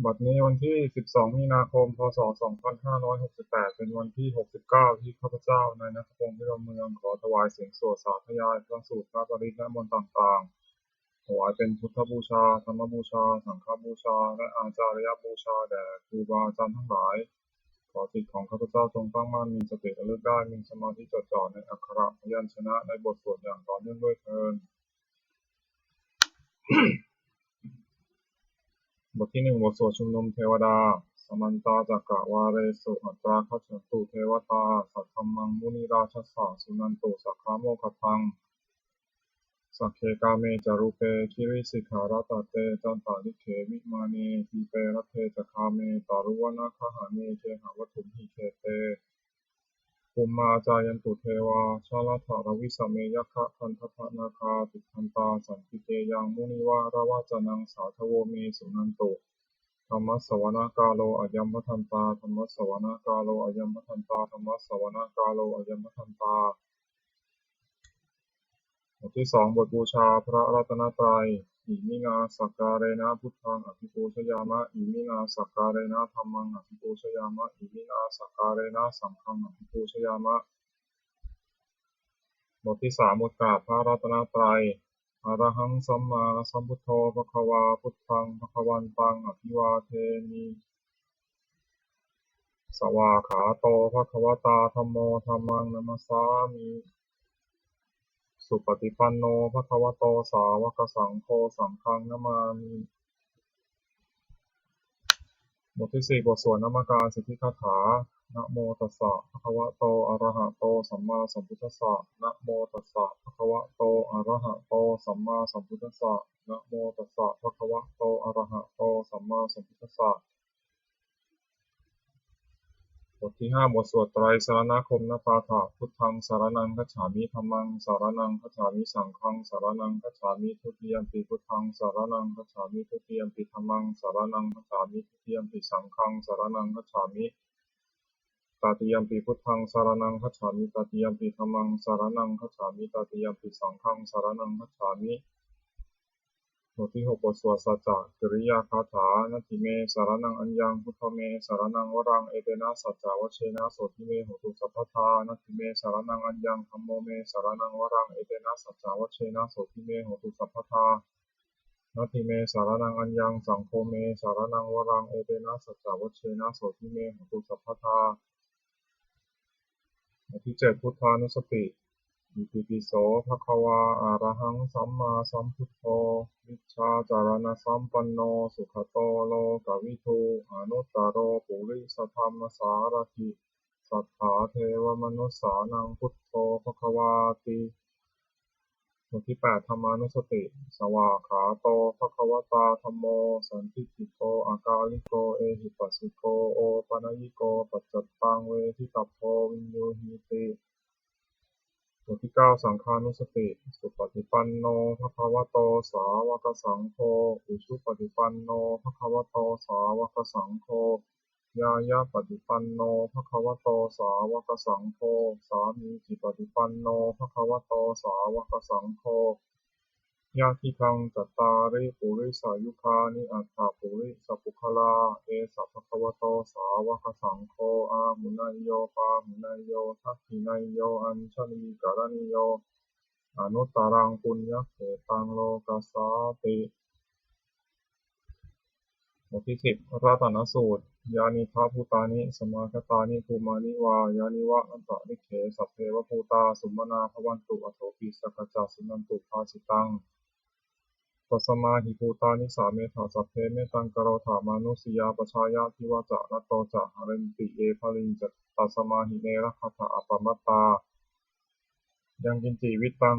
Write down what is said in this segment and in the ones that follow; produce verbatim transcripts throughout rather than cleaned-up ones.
บัดนี้วันที่ สิบสอง มีนาคม พ.ศ. สองพันห้าร้อยหกสิบแปด เป็นวันที่ หกสิบเก้า ที่ข้าพเจ้า นายณัฐพงษ์ พิรมเมือง ขอถวายเสียงสวดสาธยายพระสูตรพระปริตรและมนต์ต่างๆ ถวายเป็นพุทธบูชา ธรรมบูชา สังฆบูชา และอาจาริยบูชาแด่ครูบาอาจารย์ทั้งหลาย ขอจิตของข้าพเจ้าจงตั้งมั่น มีสติระลึกได้ มีสมาธิจดจ่อในอักขระพยัญชนะในบทสวดอย่างต่อเนื่องด้วยเทอญ บทที่หนึ่ง บทสวดชุมนุมเทวดา Samantā cakkavāḷesu atrāgacchantu devatā, saddhammaṃ munirājassa suṇantu saggamokkhadaṃ. Sagge kāme ca rūpe girisikharataṭe cantalikkhe vimāne, dīpe raṭṭhe ca gāme taruvanagahane gehavatthumhi khette, bhummā cāyantu devā jalathalavisame yakkhagandhabbanāgā, tiṭṭhantā santike yaṃ munivaravacanaṃ sādhavo me suṇantu. Dhammassavanakālo ayambhadantā. Dhammassavanakālo ayambhadantā. Dhammassavanakālo ayambhadantā. บทที่สอง บทบูชาพระรัตนตรัย Iminā sakkārena buddhaṃ abhipūjayāma. Iminā sakkārena dhammaṃ abhipūjayāma. Iminā sakkārena saṅghaṃ abhipūjayāma. บทที่สาม บทกราบพระรัตนตรัย Arahaṃ sammāsambuddho bhagavā, buddhaṃ bhagavantaṃ abhivādemi. Svākkhāto bhagavatā dhammo, dhammaṃ namassāmi. Supaṭipanno bhagavato sāvakasaṅgho, saṅghaṃ namāmi. บทที่สี่ บทสวดนมการสิทธิคาถา Namo tassa bhagavato arahato sammāsambuddhassa. Namo tassa bhagavato arahato sammāsambuddhassa. Namo tassa bhagavato arahato sammāsambuddhassa. บทที่ห้า บทสวดไตรสรณคมนปาฐะ Buddhaṃ saraṇaṃ gacchāmi. Dhammaṃ saraṇaṃ gacchāmi. Saṅghaṃ saraṇaṃ gacchāmi. Dutiyampi buddhaṃ saraṇaṃ gacchāmi. Dutiyampi dhammaṃ saraṇaṃ gacchāmi. Dutiyampi saṅghaṃ saraṇaṃ gacchāmi. Tatiyampi buddhaṃ saraṇaṃ gacchāmi. Tatiyampi dhammaṃ saraṇaṃ gacchāmi. Tatiyampi saṅghaṃ saraṇaṃ gacchāmi. บทที่หก บทสวดสัจจกิริยาคาถา Natthi me saraṇaṃ aññaṃ, buddho me saraṇaṃ varaṃ, etena saccavajjena sotthi me hotu sabbadā. Natthi me saraṇaṃ aññaṃ, dhammo me saraṇaṃ varaṃ, etena saccavajjena sotthi me hotu sabbadā. Natthi me saraṇaṃ aññaṃ, saṅgho me saraṇaṃ varaṃ, etena saccavajjena sotthi me hotu sabbadā. บทที่เจ็ด พุทธานุสติ Itipi so bhagavā arahaṃ sammāsambuddho, vijjācaraṇasampanno sugato lokavidū, anuttaro purisadammasārathi satthā devamanussānaṃ buddho bhagavāti. บทที่แปด ธรรมานุสติ Svākkhāto bhagavatā dhammo, sandiṭṭhiko akāliko ehipassiko opanayiko paccattaṃ veditabbo viññūhīti. บทที่เก้า สังฆานุสติ Supaṭipanno bhagavato sāvakasaṅgho, ujupaṭipanno bhagavato sāvakasaṅgho, ñāyapaṭipanno bhagavato sāvakasaṅgho, sāmīcipaṭipanno bhagavato sāvakasaṅgho, yadidaṃ cattāri purisayugāni aṭṭha purisapuggalā, esa bhagavato sāvakasaṅgho, āhuneyyo pāhuneyyo dakkhiṇeyyo añjalikaraṇīyo, anuttaraṃ puññakkhettaṃ lokassāti. บทที่สิบ รัตนสูตร Yānīdha bhūtāni samāgatāni bhummāni vā yāni va antalikkhe, sabbeva bhūtā sumanā bhavantu, athopi sakkacca suṇantu bhāsitaṃ. Tasmā hi bhūtā nisāmetha sabbe, mettaṃ karotha mānusiyā pajāya, divā ca ratto ca haranti ye baliṃ, tasmā hi ne rakkhatha appamattā. Yaṃ kiñci vittaṃ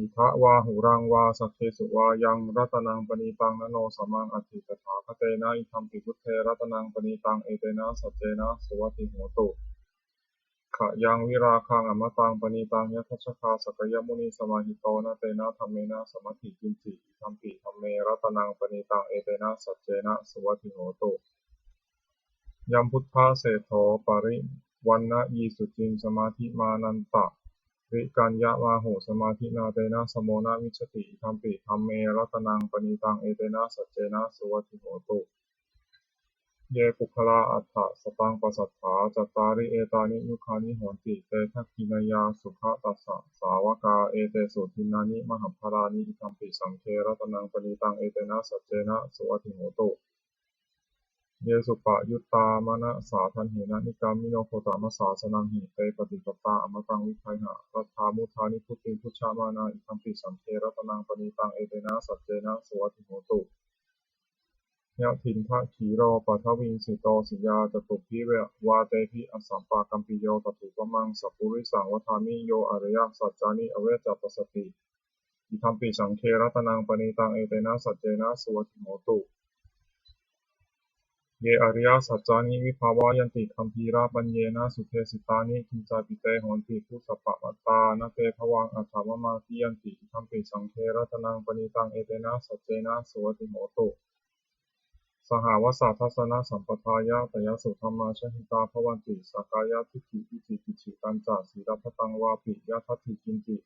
idha vā huraṃ vā, saggesu vā yaṃ ratanaṃ paṇītaṃ, na no samaṃ atthi tathāgatena, idampi buddhe ratanaṃ paṇītaṃ, etena saccena suvatthi hotu. Khayaṃ virāgaṃ amataṃ paṇītaṃ, yadajjhagā sakyamunī samāhito, na tena dhammena samatthi kiñci, idampi dhamme ratanaṃ paṇītaṃ, etena saccena suvatthi hotu. Yambuddhaseṭṭho parivaṇṇayī suciṃ, samādhimānantarikaññamāhu, samādhinā tena samo na vijjati, idampi dhamme ratanaṃ paṇītaṃ, etena saccena suvatthi hotu. Ye puggalā aṭṭha sataṃ pasaṭṭhā, cattāri etāni yugāni honti, te dakkhiṇeyyā sugatassa sāvakā, etesu dinnāni mahapphalāni, idampi saṅghe ratanaṃ paṇītaṃ, etena saccena suvatthi hotu. Ye suppayuttā manasā daḷhena, nikkāmino gotamasāsanamhi, te pattipattā amataṃ vigayha, laddhā mudhā nibbutiṃ bhuñjamānā, idampi saṅghe ratanaṃ paṇītaṃ, etena saccena suvatthi hotu. Yathindakhīlo paṭhaviṃ sito siyā, catubbhi vātebhi asampakampiyo, tathūpamaṃ sappurisaṃ vadāmi, yo ariyasaccāni avecca passati, idampi saṅghe ratanaṃ paṇītaṃ, etena saccena suvatthi hotu. Ye ariyasaccāni vibhāvayanti, gambhīrapaññena sudesitāni, kiñcāpi te honti bhusappamattā, na te bhavaṃ aṭṭhamamādiyanti, idampi saṅghe ratanaṃ paṇītaṃ, etena saccena suvatthi hotu. Sahāvassa dassanasampadāya, tayassu dhammā jahitā bhavanti, sakkāyadiṭṭhi vicikicchitañca, sīlabbataṃ vāpi yadatthi kiñci,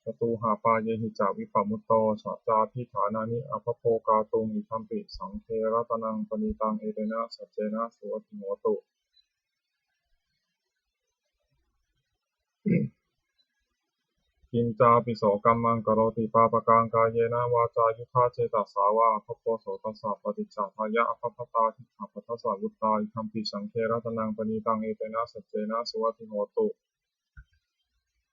catūhapāyehi ca vippamutto, na cābhiṭhānāni abhabbo kātuṃ, idampi saṅghe ratanaṃ paṇītaṃ, etena saccena suvatthi hotu. Kiñcāpi so kammaṃ karoti pāpakaṃ, kāyena vācāyuda cetasā vā, abhabbo so tassa paṭicchadāya, abhabbatā diṭṭhapadassa vuttā, idampi saṅghe ratanaṃ paṇītaṃ, etena saccena suvatthi hotu.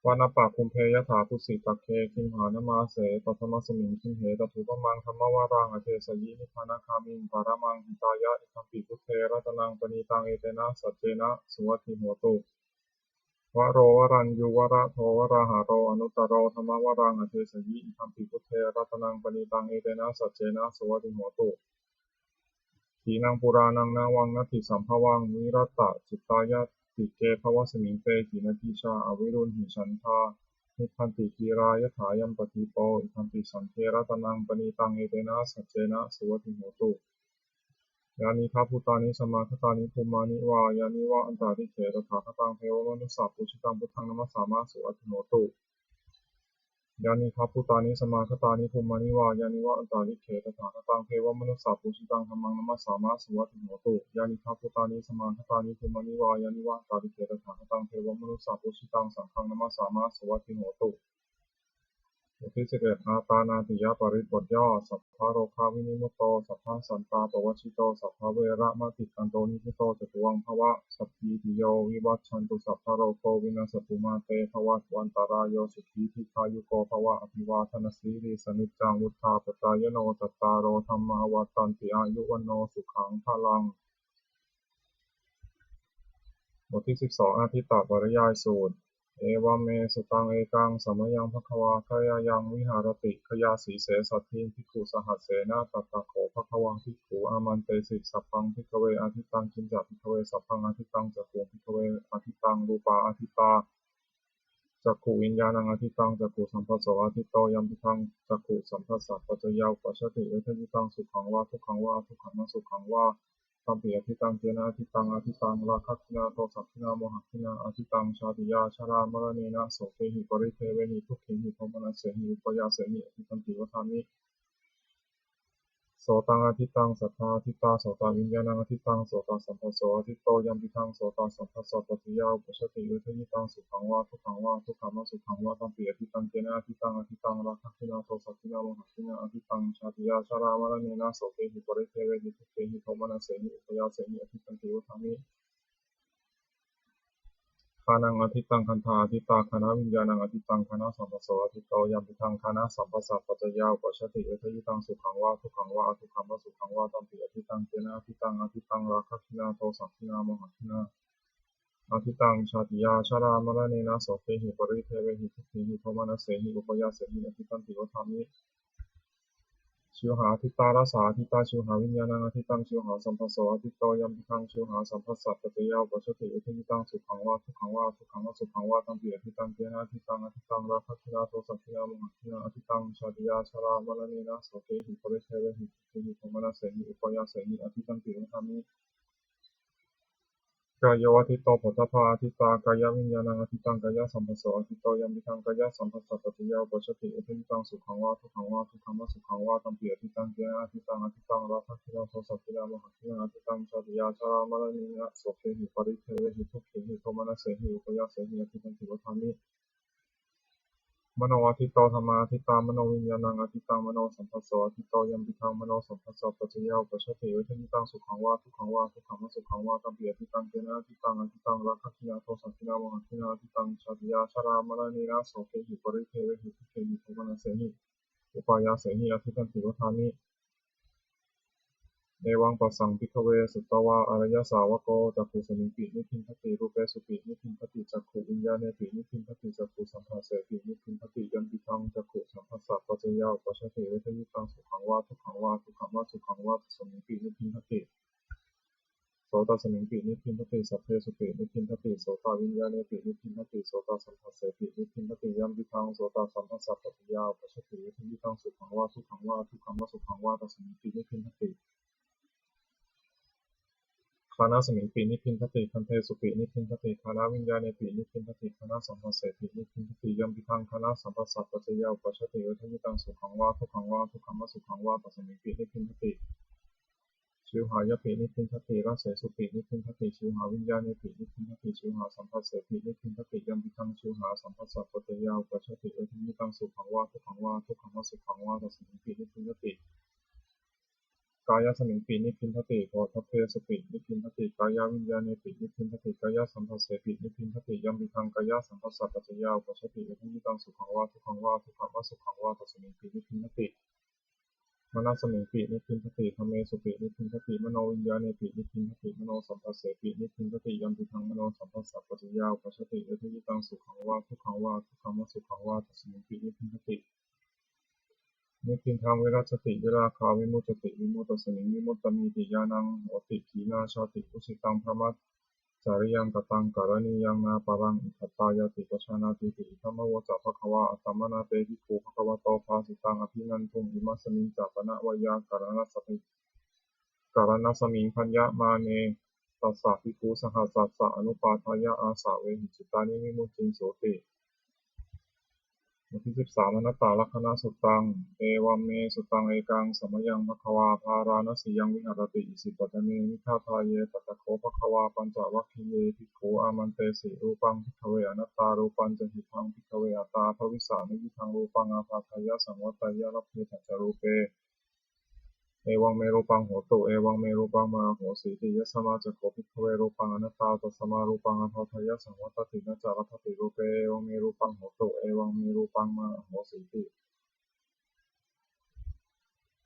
Vanappagumbe yathā phussitagge, gimhānamāse paṭhamasmiṃ gimhe, tathūpamaṃ dhammavaraṃ adesayi, nibbānagāmiṃ paramaṃ hitāya, idampi buddhe ratanaṃ paṇītaṃ, etena saccena suvatthi hotu. Varo varaññū varado varāharo, anuttaro dhammavaraṃ adesayi, idampi buddhe ratanaṃ paṇītaṃ, etena saccena suvatthi hotu. Khīṇaṃ purāṇaṃ navaṃ natthi sambhavaṃ, virattacittāyatike bhavasmiṃ, te khīṇabījā avirūḷhichandā, nibbanti dhīrā yathāyampadīpo, idampi saṅghe ratanaṃ paṇītaṃ, etena saccena suvatthi hotu. Yānīdha bhūtāni samāgatāni, bhummāni vā yāni va antalikkhe, tathāgataṃ devamanussapūjitaṃ, buddhaṃ namassāma suvatthi hotu. Yānīdha bhūtāni samāgatāni, bhummāni vā yāni va antalikkhe, tathāgataṃ devamanussapūjitaṃ, dhammaṃ namassāma suvatthi hotu. Yānīdha bhūtāni samāgatāni, bhummāni vā yāni va antalikkhe, tathāgataṃ devamanussapūjitaṃ, saṅghaṃ namassāma suvatthi hotu. บทที่สิบเอ็ด Āṭānāṭiyaparibbojjā, sabbarogavinimutto, sabbasantāpavajjito, sabbaveramatikkanto, nibbuto ca tuvaṃ bhava. Sabbītiyo vivajjantu, sabbarogo vinassatu, mā te bhavatvantarāyo, sukhī dīghāyuko bhava. Abhivādanasīlissa niccaṃ vuḍḍhāpacāyino, cattāro dhammā vaḍḍhanti, āyu vaṇṇo sukhaṃ balaṃ. บทที่สิบสอง อาทิตตปริยายสูตร Evaṃ me sutaṃ. Ekaṃ samayaṃ bhagavā gayāyaṃ viharati gayāsīse saddhiṃ bhikkhusahassena. Tatra kho bhagavā bhikkhū āmantesi: Sabbaṃ bhikkhave ādittaṃ. Kiñca bhikkhave sabbaṃ ādittaṃ? Cakkhuṃ bhikkhave ādittaṃ, rūpā ādittā, cakkhuviññāṇaṃ ādittaṃ, cakkhusamphasso āditto, yampidaṃ cakkhusamphassapaccayā uppajjati vedayitaṃ sukhaṃ vā dukkhaṃ vā adukkhamasukhaṃ vā, tampi ādittaṃ. Kena ādittaṃ? Ādittaṃ rāgagginā dosagginā mohagginā, ādittaṃ jātiyā jarāmaraṇena sokehi paridevehi dukkhehi domanassehi upāyāsehi, ādittanti vadāmi. Sotaṃ ādittaṃ, saddā ādittā, sotaviññāṇaṃ ādittaṃ, sotasamphasso āditto, yampidaṃ sotasamphassapaccayā uppajjati vedayitaṃ sukhaṃ vā dukkhaṃ vā adukkhamasukhaṃ vā, tampi ādittaṃ. Kena ādittaṃ? Ādittaṃ rāgagginā dosagginā mohagginā, ādittaṃ jātiyā jarāmaraṇena sokehi paridevehi dukkhehi domanassehi upāyāsehi, ādittanti vadāmi. Ghānaṃ ādittaṃ, gandhā ādittā, ghānaviññāṇaṃ ādittaṃ, ghānasamphasso āditto, yampidaṃ ghānasamphassapaccayā uppajjati vedayitaṃ sukhaṃ vā dukkhaṃ vā adukkhamasukhaṃ vā, tampi ādittaṃ. Kena ādittaṃ? Ādittaṃ rāgagginā dosagginā mohagginā, ādittaṃ jātiyā jarāmaraṇena sokehi paridevehi dukkhehi domanassehi upāyāsehi, ādittanti vadāmi. Jivhā ādittā, rasā ādittā, jivhāviññāṇaṃ ādittaṃ, jivhāsamphasso āditto, yampidaṃ jivhāsamphassapaccayā uppajjati vedayitaṃ sukhaṃ vā dukkhaṃ vā adukkhamasukhaṃ vā, tampi ādittaṃ. Kena ādittaṃ? Ādittaṃ rāgagginā dosagginā mohagginā, ādittaṃ jātiyā jarāmaraṇena sokehi paridevehi dukkhehi domanassehi upāyāsehi, ādittanti vadāmi. Kāyo ādiṭṭho phoṭṭhabbā ādiṭṭhā, kāyaviññāṇaṃ ādiṭṭhaṃ, kāyasamphasso ādiṭṭho, yampidaṃ kāyasamphassapaccayā uppajjati vedayitaṃ sukhaṃ vā dukkhaṃ vā adukkhamasukhaṃ vā, tampi ādiṭṭhaṃ. Kena ādiṭṭhaṃ? Ādiṭṭhaṃ rāgagginā dosagginā mohagginā ādiṭṭhaṃ jātiyā jarāmaraṇena sokehi paridevehi dukkhehi domanassehi upāyāsehi āditanti vadāmi. Mano ādiṭṭho dhammā ādiṭṭhā, manoviññāṇaṃ ādiṭṭhaṃ, manosamphasso ādiṭṭho, yampidaṃ manosamphassapaccayā uppajjati vedayitaṃ sukhaṃ vā dukkhaṃ vā adukkhamasukhaṃ vā, tampi ādiṭṭhaṃ. Kena ādiṭṭhaṃ? Ādiṭṭhaṃ rāgagginā dosagginā mohagginā ādiṭṭhaṃ jātiyā jarāmaraṇena sokehi paridevehi dukkhehi domanassehi upāyāsehi āditanti vadāmi. Evaṃ passaṃ bhikkhave sutavā ariyasāvako cakkhusmiṃpi nibbindati, rūpesupi nibbindati, cakkhuviññāṇepi nibbindati, cakkhusamphassepi nibbindati, yampidaṃ cakkhusamphassapaccayā uppajjati vedayitaṃ sukhaṃ vā dukkhaṃ vā adukkhamasukhaṃ vā, tasmiṃpi nibbindati. Sotasmiṃpi nibbindati, saddesupi nibbindati, sotaviññāṇepi nibbindati, sotasamphassepi nibbindati, yampidaṃ sotasamphassapaccayā uppajjati vedayitaṃ sukhaṃ vā dukkhaṃ vā adukkhamasukhaṃ vā, tasmiṃpi nibbindati. Ghānasmiṃpi nibbindati, gandhesupi nibbindati, ghānaviññāṇepi nibbindati, ghānasamphassepi nibbindati, yampidaṃ ghānasamphassapaccayā uppajjati vedayitaṃ sukhaṃ vā dukkhaṃ vā adukkhamasukhaṃ vā, tasmiṃpi nibbindati. Jivhāyapi nibbindati, rasesupi nibbindati, jivhāviññāṇepi nibbindati, jivhāsamphassepi nibbindati, yampidaṃ jivhāsamphassapaccayā uppajjati vedayitaṃ sukhaṃ vā dukkhaṃ vā adukkhamasukhaṃ vā, tasmiṃpi nibbindati. Kāyasmiṃpi nibbindati, phoṭṭhabbesupi nibbindati, kāyaviññāṇepi nibbindati, kāyasamphassepi nibbindati, yampidaṃ kāyasamphassapaccayā uppajjati vedayitaṃ sukhaṃ vā dukkhaṃ vā adukkhamasukhaṃ vā, tasmiṃpi nibbindati. Manasmiṃpi nibbindati, dhammesupi nibbindati, manoviññāṇepi nibbindati, manosamphassepi nibbindati, yampidaṃ manosamphassapaccayā uppajjati vedayitaṃ sukhaṃ vā dukkhaṃ vā adukkhamasukhaṃ vā, tasmiṃpi nibbindati. Nibbindaṃ virajjati, virāgā vimuccati, vimuttasmiṃ vimuttamiti ñāṇaṃ hoti. Khīṇā jāti, vusitaṃ brahmacariyaṃ, kataṃ karaṇīyaṃ, nāparaṃ itthattāyāti pajānātīti. Idamavoca bhagavā. Attamanā te bhikkhū bhagavato bhāsitaṃ abhinanduṃ. Imasmiñca pana veyyākaraṇasmi karaṇasmiṃ bhaññamāne tassa bhikkhusahassassa anupādāya āsavehi cittāni vimucciṃsūti. บทที่สิบสาม Anattalakkhaṇasuttaṃ. Evaṃ me sutaṃ. Ekaṃ samayaṃ bhagavā bārāṇasiyaṃ viharati isipatane migadāye. Tatra kho bhagavā pañcavaggiye bhikkhū āmantesi: Rūpaṃ bhikkhave anattā, rūpañca hidaṃ bhikkhave attā abhavissa, nayidaṃ rūpaṃ ābādhāya saṃvatteyya, labbhetha ca rūpe, evaṃ me rūpaṃ hotu, evaṃ me rūpaṃ mā ahosīti. Yasmā ca kho bhikkhave rūpaṃ anattā, tasmā rūpaṃ ābādhāya saṃvattati, na ca labbhati rūpe, evaṃ me rūpaṃ hotu, evaṃ me rūpaṃ mā ahosīti.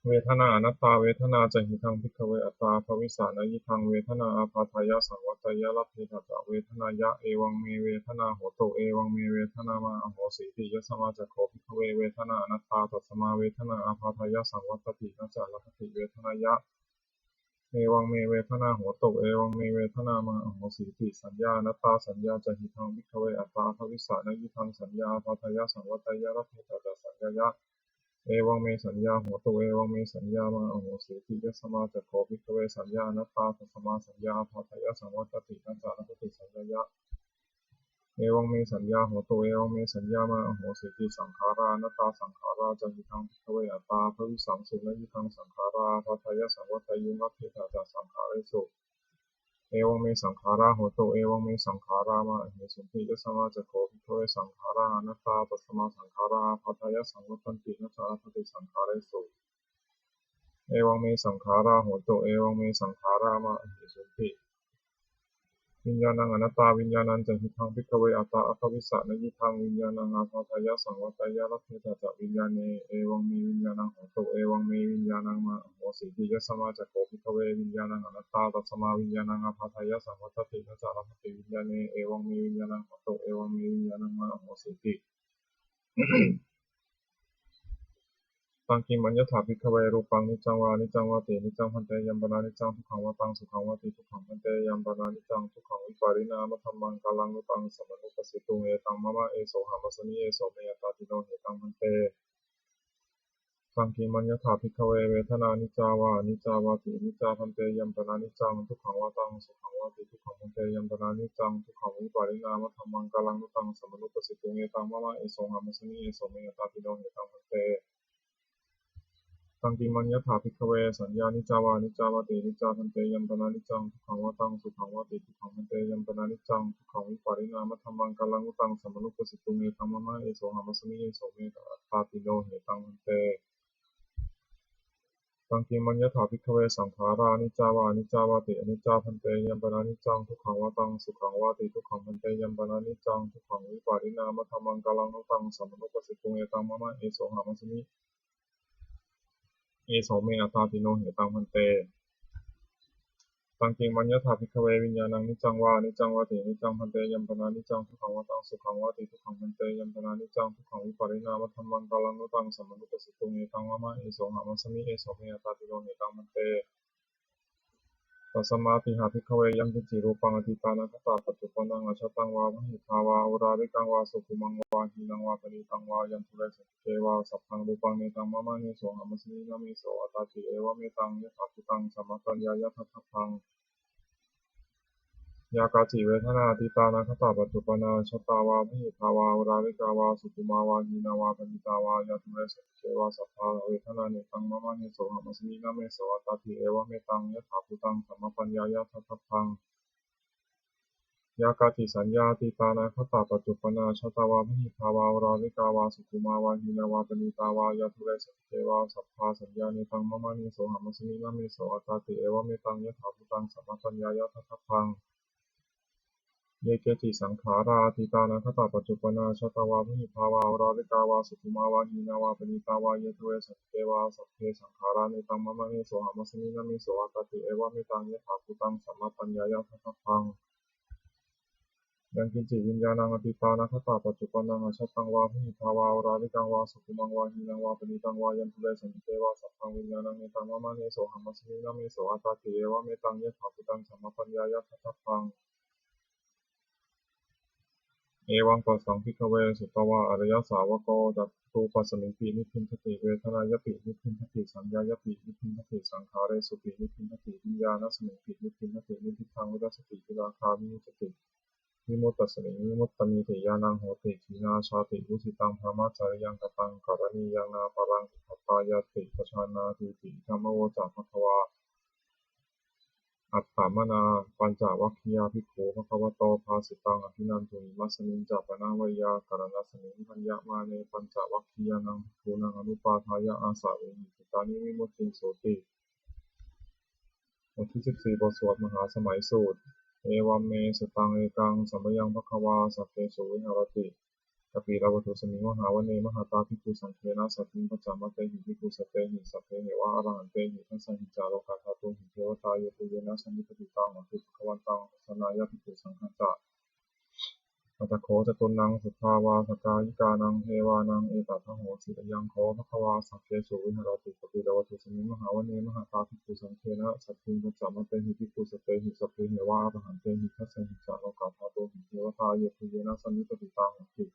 Vedanā anattā, vedanā ca hidaṃ bhikkhave attā abhavissa, nayidaṃ vedanā ābādhāya saṃvatteyya, labbhetha ca vedanāya, evaṃ me vedanā hotu, evaṃ me vedanā mā ahosīti. Yasmā ca kho bhikkhave vedanā anattā, tasmā vedanā ābādhāya saṃvattati, na ca labbhati vedanāya, evaṃ me vedanā hotu, evaṃ me vedanā mā ahosīti. Saññā anattā, saññā ca hidaṃ bhikkhave attā abhavissa, nayidaṃ saññā ābādhāya saṃvatteyya, labbhetha ca saññāya, evaṃ me saññā hotu, evaṃ me saññā mā ahosīti. Yasmā ca kho bhikkhave saññā anattā, tasmā saññā ābādhāya saṃvattati, na ca labbhati saññāya, evaṃ me saññā hotu, evaṃ me saññā mā ahosīti. Saṅkhārā anattā, saṅkhārā ca hidaṃ bhikkhave attā abhavissaṃsu, nayidaṃ saṅkhārā ābādhāya saṃvatteyyuṃ, labbhetha ca saṅkhāresu, evaṃ me saṅkhārā hotu, evaṃ me saṅkhārā mā ahesunti. Yasmā ca kho bhikkhave saṅkhārā anattā, tasmā saṅkhārā ābādhāya saṃvattanti, na ca labbhati saṅkhāresu, evaṃ me saṅkhārā hotu, evaṃ me saṅkhārā mā ahesunti. Viññāṇaṃ anattā, viññāṇañca hidaṃ bhikkhave attā abhavissa, nayidaṃ viññāṇaṃ ābādhāya saṃvatteyya, labbhetha ca viññāṇe, evaṃ me viññāṇaṃ hotu, evaṃ me viññāṇaṃ mā ahosīti. Yasmā ca kho bhikkhave viññāṇaṃ anattā, tasmā viññāṇaṃ ābādhāya saṃvattati, na ca labbhati viññāṇe, evaṃ me viññāṇaṃ hotu, evaṃ me viññāṇaṃ mā ahosīti. Taṃ kiṃ maññatha bhikkhave rūpaṃ niccaṃ vā aniccaṃ vāti. Niccaṃ bhante. Yaṃ pana niccaṃ dukkhaṃ vā taṃ sukhaṃ vāti. Dukkhaṃ bhante. Yaṃ pana niccaṃ dukkhaṃ vipariṇāmadhammaṃ kallaṃ nu taṃ samanuppassituṃ. Etaṃ mama, esohamasmi, eso me attāti. No hetaṃ bhante. Taṃ kiṃ maññatha, bhikkhave, vedanā aniccā vā anicchā vāti? Aniccā, bhante. Yampanāniccaṃ, dukkhaṃ vā taṃ sukhaṃ vāti? Dukkhaṃ, bhante. Yampanāniccaṃ dukkhaṃ, vipariṇāmadhammaṃ kallaṃ nu taṃ samanupassituṃ, etaṃ mama, esohamasmi, eso me attāti. No hetaṃ, bhante. Taṃ kiṃ maññatha, bhikkhave, saññā aniccā vā aniccā vāti? Aniccā, bhante. Yampanāniccaṃ dukkhaṃ vā taṃ sukhaṃ vāti? Dukkhaṃ, bhante. Yampanāniccaṃ dukkhaṃ, vipariṇāmadhammaṃ kallaṃ nu taṃ samanupassituṃ, etaṃ mama, esohamasmi, eso me attāti. No hetaṃ, bhante. Taṃ kiṃ maññatha, bhikkhave, saṅkhārā aniccā vā aniccā vāti? Aniccā, bhante. Yampanāniccaṃ dukkhaṃ vā taṃ sukhaṃ vāti? Dukkhaṃ, bhante. Yampanāniccaṃ dukkhaṃ, vipariṇāmadhammaṃ kallaṃ nu taṃ samanupassituṃ, etaṃ mama, esohamasmi, eso me attāti. No hetaṃ, bhante. Taṃ kiṃ maññatha, bhikkhave, viññāṇaṃ niccaṃ vā aniccaṃ vāti? Aniccaṃ, bhante. Yampanāniccaṃ dukkhaṃ vā taṃ sukhaṃ vāti? Dukkhaṃ, bhante. Yampanāniccaṃ dukkhaṃ, vipariṇāmadhammaṃ kallaṃ nu taṃ samanupassituṃ, etaṃ mama, esohamasmi, eso me attāti. No hetaṃ, bhante. Tasmātiha, bhikkhave, yaṃ kiñci rūpaṃ atītānāgatapaccuppannaṃ ajjhattaṃ vā bahiddhā vā oḷārikaṃ vā sukhumaṃ vā hīnaṃ vā paṇītaṃ vā yandūre santike vā, sabbaṃ rūpaṃ netaṃ mama, nesohamasmi, na meso attāti. Evametaṃ yathābhūtaṃ samāpaññāya daṭṭhabbaṃ. Yā kāci vedanā atītānāgatapaccuppannaajjhattā vā bahiddhā vā oḷārikā vā sukhumā vā hīnā vā paṇītā vā yandūre santike vā, sabbā vedanā netaṃ mama, nesohamasmi, na meso attāti. Evametaṃ yathābhūtaṃ samāpaññāya daṭṭhabbaṃ. Yā kāci saññā atītānāgatapaccuppannaajjhattā vā bahiddhā vā oḷārikā vā sukhumā vā hīnā vā paṇītā vā yandūre santike vā, sabbā saññā netaṃ mama, nesohamasmi, na meso attāti. Evametaṃ yathābhūtaṃ samāpaññāya daṭṭhabbaṃ. Ye keci saṅkhārā atītānāgatapaccuppannaajjhattā vā bahiddhā vā oḷārikā vā sukhumā vā hīnā vā paṇītā vā yandūre santike vā, sabbe saṅkhārā netaṃ mama, nesohamasmi, na meso attāti. Evametaṃ yathābhūtaṃ samāpaññāya daṭṭhabbaṃ. Yaṃ kiñci viññāṇaṃ atītānāgatapaccuppannaṃ ajjhattaṃ vā bahiddhā vā oḷārikaṃ vā sukhumaṃ vā hīnaṃ vā paṇītaṃ vā yandūre santike vā, sabbaṃ viññāṇaṃ netaṃ mama, nesohamasmi, na meso attāti. Evametaṃ yathābhūtaṃ samāpaññāya daṭṭhabbaṃ. Evaṃ passaṃ, bhikkhave, sutvā ariyasāvako rūpasmiṃpi nibbindati, vedanāyapi nibbindati, saññāyapi nibbindati, saṅkhāresupi nibbindati, viññāṇasmiṃpi nibbindati, nibbindaṃ virajjati, virāgā vimuccati, vimuttasmiṃ vimuttamiti ñāṇaṃ hoti. Khīṇā jāti, vusitaṃ brahmacariyaṃ, kataṃ karaṇīyaṃ, nāparaṃ itthattāyāti pajānātīti. Idamavoca bhagavā. Attamanā pañcavaggiyā bhikkhū bhagavato bhāsitaṃ abhinanduṃ. Imasmiñca pana veyyākaraṇasmiṃ bhaññamāne pañcavaggiyānaṃ bhikkhūnaṃ anupādāya āsavehi cittāni vimucciṃsūti. บทที่สิบสี่ บทสวดมหาสมัยสูตร Evaṃ me sutaṃ. Ekaṃ samayaṃ bhagavā sakkesu viharati kapilavatthusmiṃ mahāvane mahatā bhikkhusaṅghena saddhiṃ pañcamattehi bhikkhusatehi sabbeheva arahantehi. Dasahi ca lokadhātūhi devatā yebhuyyena sannipatitā honti bhagavantaṃ dassanāya bhikkhusaṅghañca. Atha kho catunnaṃ suddhāvāsakāyikānaṃ devānaṃ etadahosi: Ayaṃ kho bhagavā sakkesu viharati kapilavatthusmiṃ mahāvane mahatā bhikkhusaṅghena saddhiṃ pañcamattehi bhikkhusatehi sabbeheva arahantehi. Dasahi ca lokadhātūhi devatā yebhuyyena sannipatitā honti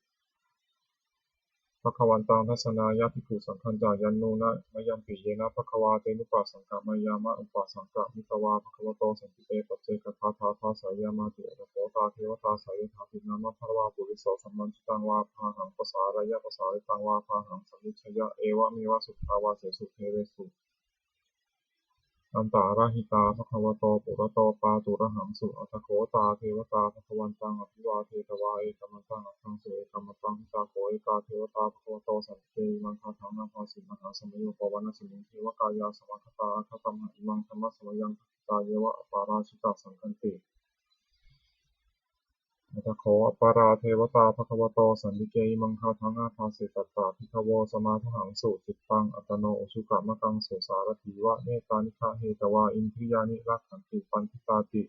bhagavantaṃ dassanāya bhikkhusaṅghañca. Yannūna mayampi yena bhagavā tenupasaṅkameyyāma, upasaṅkamitvā bhagavato santike paccekagāthā bhāseyyāmāti. Atha kho tā devatā seyyathāpi nāma balavā puriso sammiñjitaṃ vā bāhaṃ pasāreyya, pasāritaṃ vā bāhaṃ sammiñjeyya, evameva suddhāvāsesu devesu antarahitā bhagavato purato pāturahaṃsu. Atha kho tā devatā bhagavantaṃ abhivādetvā ekamantaṃ aṭṭhaṃsu. Ekamantaṃ ṭhitā kho ekā devatā bhagavato santike imaṃ gāthaṃ abhāsi: Mahāsamayo pavanasmiṃ, devakāyā samāgatā; āgatamha imaṃ dhammasamayaṃ, dakkhitāyeva aparājitasaṅghanti. Atha kho aparā devatā bhagavato santike imaṃ gāthaṃ abhāsi: Tatra bhikkhavo samādahaṃsu, cittaṃ attano ujukamakaṃsu; sārathīva nettāni gahetvā, indriyāni rakkhanti paṇḍitāti.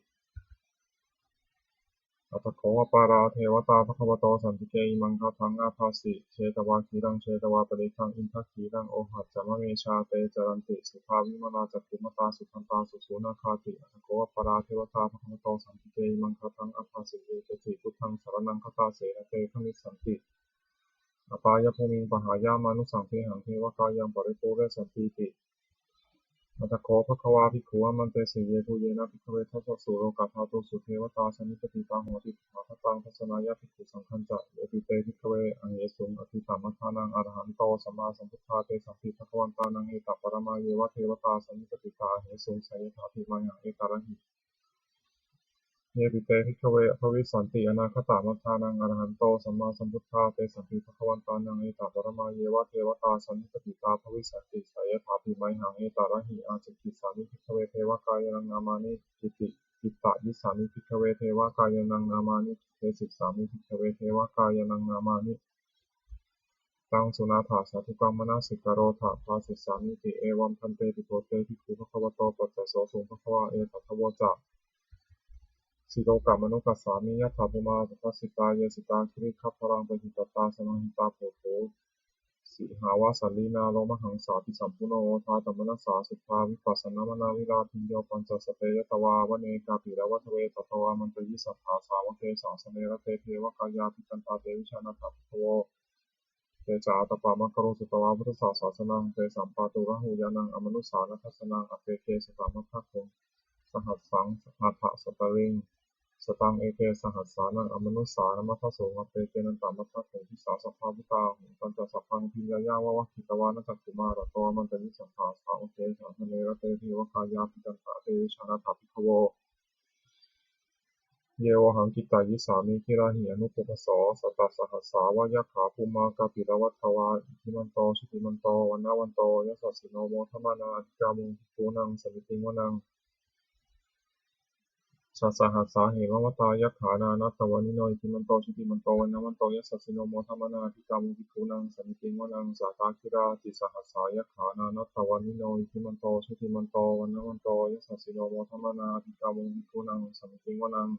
Atha kho aparā devatā bhagavato santike imaṃ gāthaṃ abhāsi: Chetvā khīlaṃ chetvā palighaṃ, indakhīlaṃ ohaccamanejā; te caranti suddhā vimalā, cakkhumatā sudantā susunāgāti. Atha kho aparā devatā bhagavato santike imaṃ gāthaṃ abhāsi: Ye keci buddhaṃ saraṇaṃ gatāse, na te gamissanti apāyabhūmiṃ pahāya mānusaṃ dehaṃ devakāyaṃ paripūressantīti. Atha kho bhagavā bhikkhū āmantesi: Yebhuyyena bhikkhave dasasu lokadhātūsu devatā sannipatitā honti tathāgataṃ dassanāya bhikkhusaṅghañca. Yepi te bhikkhave ahesuṃ atītamaddhānaṃ arahanto sammāsambuddhā, tesampi bhagavantānaṃ etaparamāyeva devatā sannipatitā ahesuṃ, seyyathāpi mayhaṃ etarahi. Yepi te bhikkhave bhavissanti anāgatamaddhānaṃ arahanto sammāsambuddhā, tesampi bhagavantānaṃ etaparamāyeva devatā sannipatitā bhavissanti, seyyathāpi mayhaṃ etarahi. Ācikkhissāmi bhikkhave devakāyānaṃ nāmāni, kitti- kittayissāmi bhikkhave devakāyānaṃ nāmāni, desissāmi bhikkhave devakāyānaṃ nāmāni, taṃ suṇātha sādhukaṃ manasikarotha bhāsissāmīti. Evaṃ bhanteti kho te bhikkhū bhagavato paccassosuṃ. Bhagavā etadavoca: Silokamanukassāmi, yattha bhummā tadassitā; ye sitā girigabbharaṃ, pahitattā samāhitā. Puthū sīhāva sallīnā, lomahaṃsābhisambhuno; odātamanasā suddhā, vippasannamanāvilā. Bhiyyo pañcasate ñatvā, vane kāpilavatthave; tato āmantayi satthā, sāvake sāsane rate. Devakāyā abhikkantā, te vijānātha bhikkhavo; te ca ātappamakaruṃ, sutvā buddhassa sāsanaṃ. Tesampāturahu ñāṇaṃ, amanussāna dassanaṃ; appeke satamaddakkhuṃ, sahassaṃ atha sattariṃ; sataṃ eke sahassānaṃ, amanussānamaddasuṃ; appekenantamaddakkhuṃ, disā sabbā phuṭā ahuṃ. Tañca sabbaṃ abhiññāya, vavakkhitvāna cakkhumā; tato āmantayi satthā, sāvake sāsane rate. Devakāyā abhikkantā, te vijānātha bhikkhavo; ye vohaṃ kittayissāmi, girāhi anupubbaso. Sattasahassā va yakkhā, bhummā kāpilavatthavā; iddhimanto jutimanto, vaṇṇavanto yasassino; modamānā abhikkāmuṃ, bhikkhūnaṃ samitiṃ vanaṃ. Chasahassā hemavatā, yakkhā nānattavaṇṇino; iddhimanto jutimanto, vaṇṇavanto yasassino; modamānā abhikkāmuṃ, bhikkhūnaṃ samitiṃ vanaṃ. Sātāgirā tisahassā, yakkhā nānattavaṇṇino; iddhimanto jutimanto, vaṇṇavanto yasassino; modamānā abhikkāmuṃ, bhikkhūnaṃ samitiṃ vanaṃ.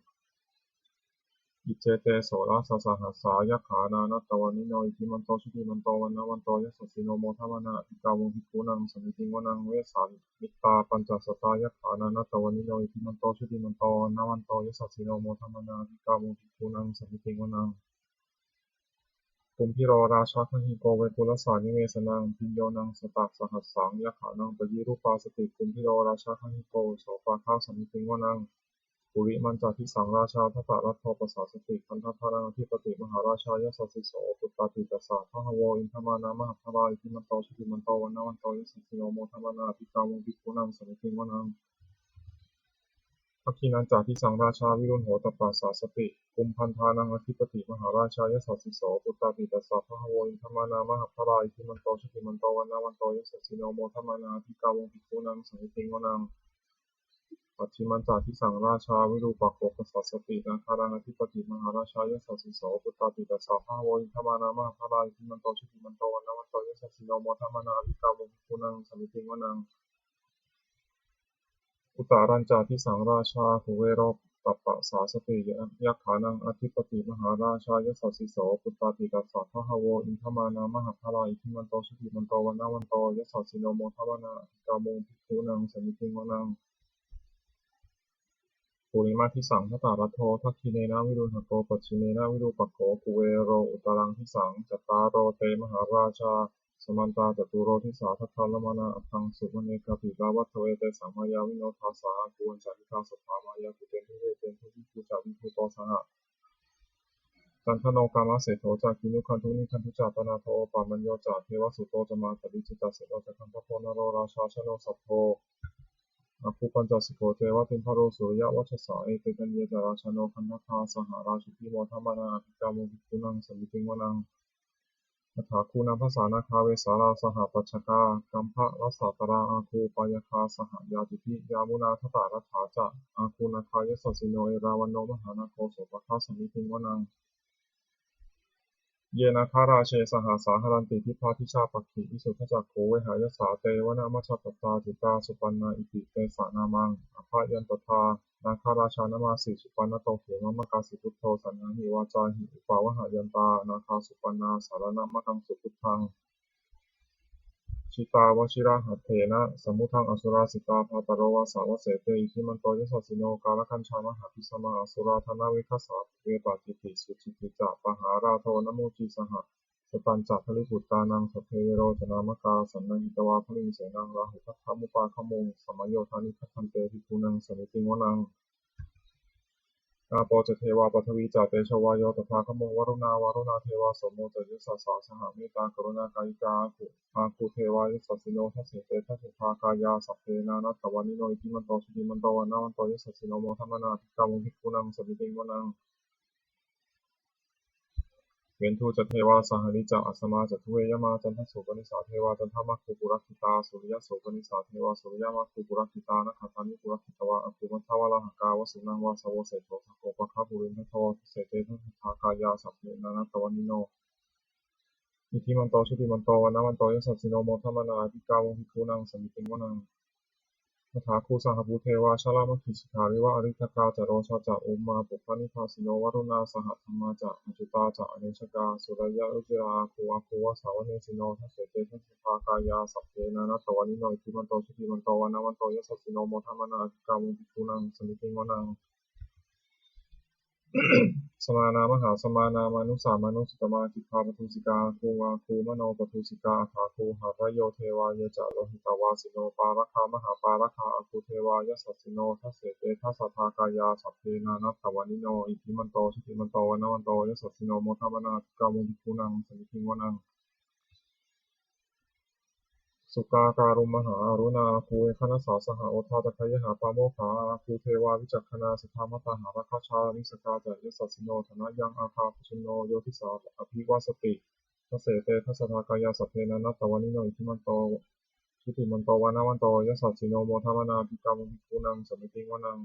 Iccete soḷasasahassā, yakkhā nānattavaṇṇino; iddhimanto jutimanto, vaṇṇavanto yasassino; modamānā abhikkāmuṃ, bhikkhūnaṃ samitiṃ vanaṃ. Vessāmittā pañcasatā, yakkhā nānattavaṇṇino; iddhimanto jutimanto, vaṇṇavanto yasassino; modamānā abhikkāmuṃ, bhikkhūnaṃ samitiṃ vanaṃ. Kumbhīro rājagahiko, vepullassa nivesanaṃ; bhiyyo naṃ satasahassaṃ, yakkhānaṃ payirupāsati; kumbhīro rājagahiko, sopāga samitiṃ vanaṃ. Purimañca disaṃ rājā, dhataraṭṭho pasāsati; gandhabbānaṃ ādhipati, mahārājā yasassi so. Puttāpi tassa bahavo, indanāmā mahabbalā; iddhimanto jutimanto, vaṇṇavanto yasassino; modamānā abhikkāmuṃ, bhikkhūnaṃ samitiṃ vanaṃ. Dakkhiṇañca disaṃ rājā, virūḷho tappasāsati; kumbhaṇḍānaṃ ādhipati, mahārājā yasassi so. Puttāpi tassa bahavo, indanāmā mahabbalā; iddhimanto jutimanto, vaṇṇavanto yasassino; modamānā abhikkāmuṃ, bhikkhūnaṃ samitiṃ vanaṃ. Pacchimañca disaṃ rājā, virūpakkho pasāsati; nāgānaṃ ādhipati, mahārājā yasassi so. Puttāpi tassa bahavo, indanāmā mahabbalā; iddhimanto jutimanto, vaṇṇavanto yasassino; modamānā abhikkāmuṃ, bhikkhūnaṃ samitiṃ vanaṃ. Uttarañca disaṃ rājā, kuvero tappasāsati; yakkhānaṃ ādhipati, mahārājā yasassi so. Puttāpi tassa bahavo, indanāmā mahabbalā; iddhimanto jutimanto, vaṇṇavanto yasassino; modamānā abhikkāmuṃ, bhikkhūnaṃ samitiṃ vanaṃ. Purimadisaṃ dhataraṭṭho, dakkhiṇena virūḷhako; pacchimena virūpakkho, kuvero uttaraṃ disaṃ. Cattāro te mahārājā, samantā caturo disā; daddallamānā aṭṭhaṃsu, vane kāpilavatthave. Tesaṃ māyāvino dāsā, āgū vañcanikā saṭhā; māyā kuṭeṇḍu veṭeṇḍu, viṭū ca viṭuṭo saha. Candano kāmaseṭṭho ca, kinnughaṇḍu nighaṇḍu ca; panādo opamañño ca, devasūto ca mātali; cittaseno ca gandhabbo, naḷo rājā janosabho. Āgū pañcasikho ceva, timbarū suriyavacchasā; ete caññe ca rājāno, gandhabbā saha rājubhi; modamānā abhikkāmuṃ, bhikkhūnaṃ samitiṃ vanaṃ. Athāgū nābhasā nāgā, vesālā sahatacchakā; kambalassatarā āgū, pāyāgā saha ñātibhi; yāmunā dhataraṭṭhā ca, āgū nāgā yasassino; erāvaṇo mahānāgo, sopāga samitiṃ vanaṃ. Ye nāgarāje sahasā haranti, dibbā dijā pakkhi visuddhacakkhū; vehāyasā te vanamajjhapattā, citrā supaṇṇā iti tesa nāmaṃ. Abhayantadā nāgarājānamāsi, supaṇṇato khemamakāsi buddho; saṇhāhi vācāhi upavhayantā, nāgā supaṇṇā saraṇamakaṃsu buddhaṃ. Jitā vajirahatthena, samuddaṃ asurā sitā; bhātaro vāsavassete, iddhimanto yasassino; kālakañjā mahābhismā, asurā dānaveghasā; vepacitti sucitti ca, pahārādo namucī saha. satañca baliputtānaṃ sabbe verocanāmakā sannayhitvā baliṃ senaṃ rāhubhaddamupāgamuṃ samayodāni bhaddante bhikkhūnaṃ samitiṃ vanaṃ. Āpo ca devā paṭhavī ca tejo vāyo tadāgamuṃ varuṇā vāruṇā devā somo ca yasasā saha mettākaruṇākāyikā āgu āgu devā yasassino dasete dasadhā kāyā sabbe nānattavaṇṇino iddhimanto jutimanto vaṇṇavanto yasassino modamānā abhikkāmuṃ bhikkhūnaṃ samitiṃ vanaṃ. Veṇḍū ca devā sahalī ca asamā ca duve yamā candassūpanisā devā candamāgu purakkhitā suriyassūpanisā devā suriyamāgu purakkhitā nakkhattāni purakkhitvā āgu mandavalāhakā vasūnaṃ vāsavo seṭṭho sakko pāga purindado dasete dasadhā kāyā sabbe nānattavaṇṇino iddhimanto jutimanto vaṇṇavanto yasassino modamānā abhikkāmuṃ bhikkhūnaṃ samitiṃ vanaṃ. Athāgu sahabhū devā jalamaggisikhāriva ariṭṭhakā ca rojā ca ummāpupphanibhāsino varuṇā sahadhammā ca accutā ca anejakā sūleyyarucirā āgu āgu vāsavanesino dasete dasadhā kāyā sabbe nānattavaṇṇino iddhimanto jutimanto vaṇṇavanto yasassino modamānā abhikkāmuṃ bhikkhūnaṃ samitiṃ vanaṃ. Samānā mahāsamānā mānusā mānusuttamā khiḍḍāpadūsikā āgu āgu manopadūsikā athāgu harayo devā ye ca lohitavāsino pāragā mahāpāragā āgu devā yasassino dasete dasadhā kāyā sabbe nānattavaṇṇino iddhimanto jutimanto vaṇṇavanto yasassino modamānā abhikkāmuṃ bhikkhūnaṃ samitiṃ vanaṃ. Sukkā karumhā aruṇā āgu veghanasā saha odātagayhā pāmokkhā āgu devā vicakkhaṇā sadāmattā hāragajā missakā ca yasassino thanayaṃ āga pajjunno yo disā abhivassati dasete dasadhā kāyā sabbe nānattavaṇṇino iddhimanto jutimanto vaṇṇavanto yasassino modamānā abhikkāmuṃ bhikkhūnaṃ samitiṃ vanaṃ.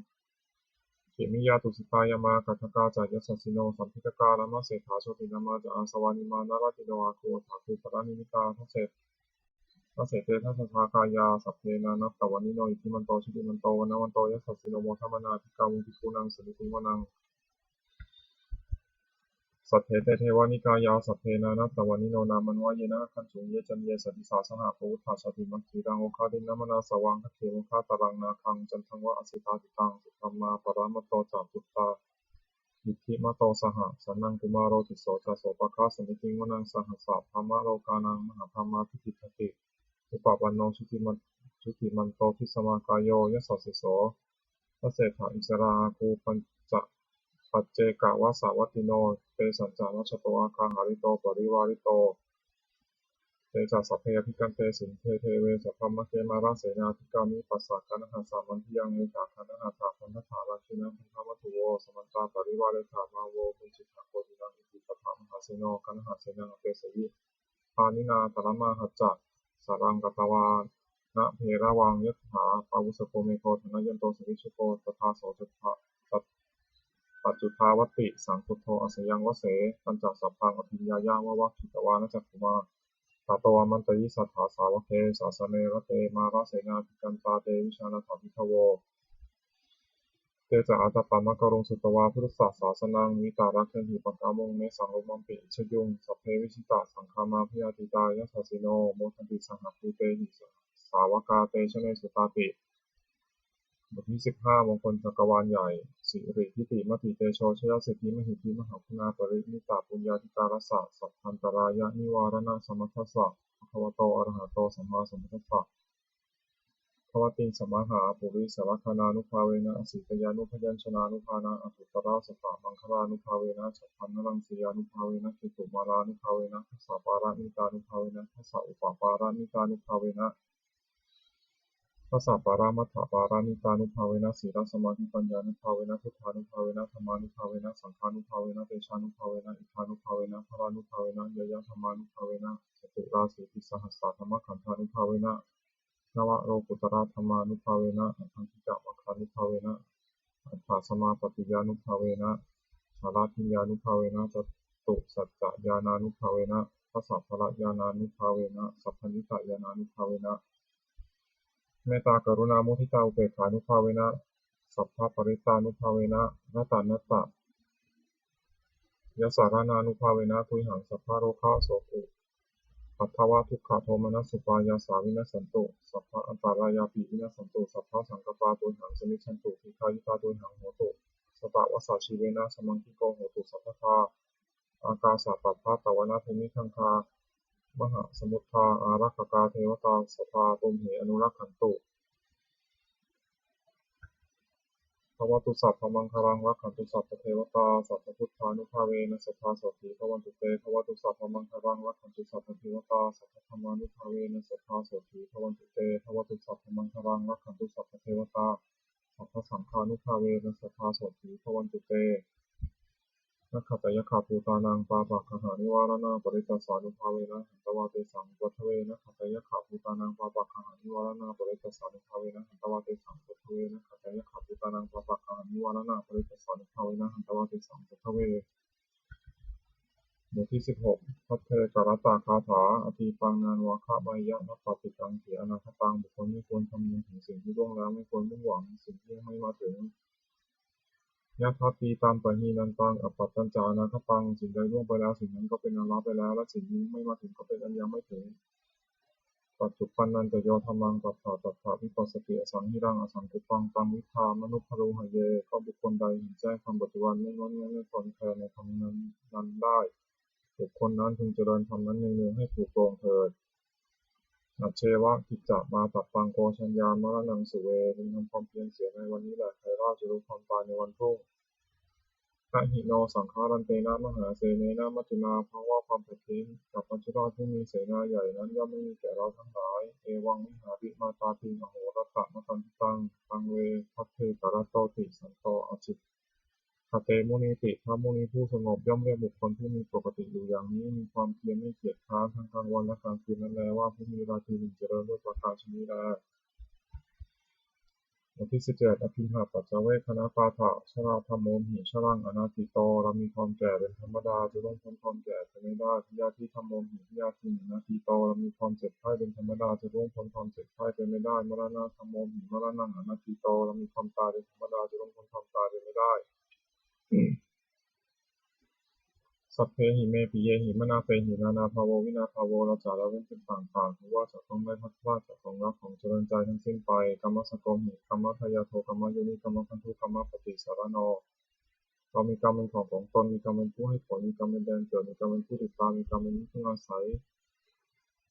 Khemiyā tusitā yāmā kaṭṭhakā ca yasassino lambitakā lāmaseṭṭhā jotināmā ca āsavā nimmānaratino āgu athāgu paranimmitā dasete dasadhā kāyā sabbe nānattavaṇṇino iddhimanto jutimanto vaṇṇavanto yasassino modamānā abhikkāmuṃ bhikkhūnaṃ samitiṃ vanaṃ. Saṭṭhete devanikāyā sabbe nānattavaṇṇino nāmanvayena āgañchuṃ ye caññe sadisā saha pavutthajātimaggīhaṃ oghatiṇṇamanāsavaṃ dakkhemoghataraṃ nāgaṃ candaṃva asitātitaṃ. Subrahmā paramatto ca puttā iddhimato saha sanaṅkumāro tisso ca sopāga samitiṃ vanaṃ. Sahassabrahmalokānaṃ mahābrahmābhitiṭṭhati upapanno jutimanto bhismākāyo yasassi so. Dasettha issarā āgu paccekavasavattino tesañca majjhato āga hārito parivārito. Te ca sabbe abhikkante sinde deve sabrahmake mārasenā abhikkāmi passa kaṇhassa mandiyaṃ. Etha gaṇhatha bandhatha rāgena bandhamatthu vo samantā parivāretha mā vo muñcittha koci naṃ. Iti tattha mahāseno kaṇhasenaṃ apesayi pāṇinā talamāhacca saraṃ katvāna bheravaṃ. Yathā pāvussako megho thanayanto savijjuko tadā so paccudāvatti saṅkuddho asayaṃvase. Tañca sabbaṃ abhiññāya vavakkhitvāna cakkhumā tato āmantayi satthā sāvake sāsane rate mārasenā abhikkantā te vijānātha bhikkhavo. Te ca ātappamakaruṃ sutvā buddhassa sāsanaṃ vītarāgehi pakkāmuṃ nesaṃ lomampi iñjayuṃ. Sabbe vijitasaṅgāmā bhayātītā yasassino modanti saha bhūtehi sāvakā te janesutāti. บทที่สิบห้า มงคลจักรวาลใหญ่ Siridhitimatitejojayasiddhimahiddhimahāguṇāparimitapuññādhikārassa sabbantarāyanivāraṇasamatthassa bhagavato arahato sammāsambuddhassa bhavatiṃsamahāpurisalakkhaṇānubhāvena asītyānubyañjanānubhāvena aṭṭhuttarasatamaṅgalānubhāvena chabbaṇṇaraṃsiyānubhāvena cekkumalanubhāvena dasapāramitānubhāvena dasaupapāramitānubhāvena dasaparamatthapāramitānubhāvena sīlasamādhipaññānubhāvena buddhānubhāvena dhammānubhāvena saṅghānubhāvena tejānubhāvena iddhānubhāvena balānubhāvena ñeyyadhammānubhāvena caturāsītisahassadhammakkhandhānubhāvena navalokuttaradhammānubhāvena aṭṭhaṅgikamaggānubhāvena aṭṭhasamāpattiyānubhāvena chaḷabhiññānubhāvena catusaccañāṇānubhāvena dasabalañāṇānubhāvena sabbaññutañāṇānubhāvena mettākaruṇāmuditāupekkhānubhāvena sabbaparittānubhāvena ratanattayasaraṇānubhāvena tuyhaṃ sabbarogasokupaddavadukkhadomanassupāyāsā vinassantu sabbaantarāyāpi vinassantu sabbasaṅkappā tuyhaṃ samijjhantu dīghāyutā tuyhaṃ hotu satavassajīvena samaṅgiko hotu sabbadā. ākāsapabbatavanabhūmigaṅgāmahāsamuddā ārakkhakā devatā sadā tumhe anurakkhantu. Bhavatu sabbamaṅgalaṃ, rakkhantu sabbadevatā, sabbabuddhānubhāvena sadā sotthī bhavantu te. Bhavatu sabbamaṅgalaṃ, rakkhantu sabbadevatā, sabbadhammānubhāvena sadā sotthī bhavantu te. Bhavatu sabbamaṅgalaṃ, rakkhantu sabbadevatā, sabbasaṅghānubhāvena sadā sotthī bhavantu te. Nakkhattayakkhabhūtānaṃ pāpaggahanivāraṇā parittassānubhāvena hantvā tesaṃ upaddave. Nakkhattayakkhabhūtānaṃ pāpaggahanivāraṇā parittassānubhāvena hantvā tesaṃ upaddave. Nakkhattayakkhabhūtānaṃ pāpaggahanivāraṇā parittassānubhāvena hantvā tesaṃ upaddave. บทที่ สิบหก ภัทเทกรัตตคาถา Atītaṃ nānvāgameyya nappaṭikaṅkhe anāgataṃ. บุคคลไม่ควรคำนึงถึงสิ่งที่ล่วงแล้ว ไม่ควรมุ่งหวังสิ่งที่ยังไม่มาถึง Yadatītampahīnantaṃ appattañca anāgataṃ. สิ่งใดล่วงไปแล้ว สิ่งนั้นก็เป็นอันละไปแล้ว และสิ่งที่ยังไม่มาถึงก็เป็นอันยังไม่ถึง Paccuppannañca yo dhammaṃ tattha tattha vipassati, asaṃhiraṃ asaṅkuppaṃ taṃ viddhā manubrūhaye. ก็บุคคลใดเห็นแจ้งธรรมปัจจุบัน ไม่ง่อนแง่นไม่คลอนแคลนในธรรมนั้นๆได้ บุคคลนั้นพึงเจริญธรรมนั้นเนืองๆให้ถูกตรงเถิด Ajjeva kiccamātappaṃ ko jaññā maraṇaṃ suve. พึงทำความเพียรเสียในวันนี้แหละ ใครเล่าจะรู้ความตายในวันพรุ่ง Na hi no saṅgarantena mahāsenena maccunā. เพราะว่าความผัดเพี้ยนกับมัจจุราชผู้มีเสนาใหญ่นั้น ย่อมไม่มีแก่เราทั้งหลาย Evaṃvihārimātāpiṃ ahorattamatanditaṃ, taṃ ve bhaddekarattoti santo ācikkhate munīti. พระมุนีผู้สงบย่อมเรียกบุคคลผู้มีปกติอยู่อย่างนี้ มีความเพียรไม่เกียจคร้านทั้งกลางวันและกลางคืนนั้นแลว่า ผู้มีราตรีหนึ่งเจริญด้วยประการฉะนี้แล บทที่ สิบเจ็ด Abhiññāpaccavekkhanapaṭha. Jarādhammomhi jaraṃ anatīto. เรามีความแก่เป็นธรรมดา จะล่วงพ้นความแก่ไปไม่ได้ Byādhidhammomhi byādhiṃ anatīto. เรามีความเจ็บไข้เป็นธรรมดา จะล่วงพ้นความเจ็บไข้ไปไม่ได้ Maraṇadhammomhi maraṇaṃ anatīto. เรามีความตายเป็นธรรมดา จะล่วงพ้นความตายไปไม่ได้ Sabbehi me piyehi manāpehi nānābhāvo vinābhāvo. เราจะละเว้นเป็นต่างๆ คือว่าจะต้องได้พลัดพรากจากของรักของเจริญใจทั้งสิ้นไป Kammassakomhi kammadāyādo kammayoni kammabandhu kammapaṭisaraṇo. เรามีกรรมเป็นของของตน มีกรรมเป็นผู้ให้ผล มีกรรมเป็นแดนเกิด มีกรรมเป็นผู้ติดตาม มีกรรมเป็นที่พึ่งอาศัย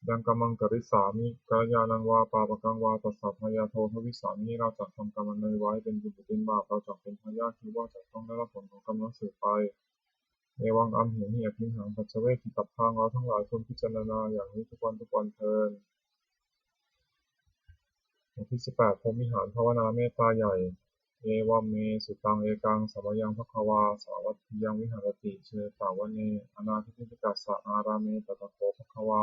Yaṃ kammaṃ karissāmi kalyāṇaṃ vā pāpakaṃ vā tassa dāyādo bhavissāmi. เราจะทำกรรมอันใดไว้ เป็นบุญหรือเป็นบาป เราจักเป็นทายาท คือว่าจะต้องได้รับผลของกรรมนั้นสืบไป Evaṃ amhehi abhiññāpaccavekkhitabbā. เราทั้งหลายควรพิจารณาอย่างนี้ทุกวันทุกวันเทอญ บทที่ สิบแปด พรหมวิหารภาวนาเมตตาใหญ่ Evaṃ me sutaṃ. Ekaṃ samayaṃ bhagavā sāvatthiyaṃ viharati jetavane anāthapiṇḍikassa ārāme. Tatra kho bhagavā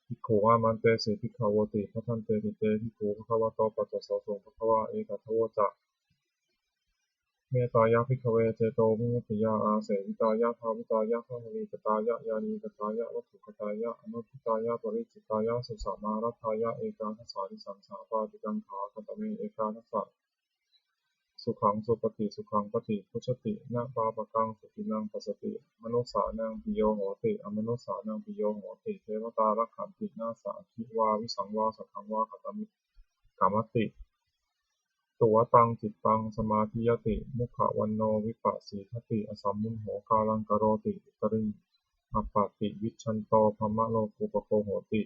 bhikkhū āmantesi bhikkhavoti. Bhadanteti te bhikkhū bhagavato paccassosuṃ. Bhagavā etadavoca: Mettāya bhikkhave cetovimuttiyā āsevitāya bhāvitāya bahulīkatāya yānīkatāya vatthukatāya anuṭṭhitāya paricitāya susamāraddhāya ekādasānisaṃsā pāṭikaṅkhā. Katame ekādasa? Sukhaṃ supati, sukhaṃ paṭibujjhati, na pāpakaṃ supinaṃ passati, manussānaṃ piyo hoti, amanussānaṃ piyo hoti, devatā rakkhanti, nāssa aggi vā visaṃ vā satthaṃ vā kamati, tuvaṭaṃ cittaṃ samādhiyati, mukhavaṇṇo vippasīdati, asammūḷho kālaṃ karoti, uttariṃ appaṭivijjhanto brahmalokūpago hoti.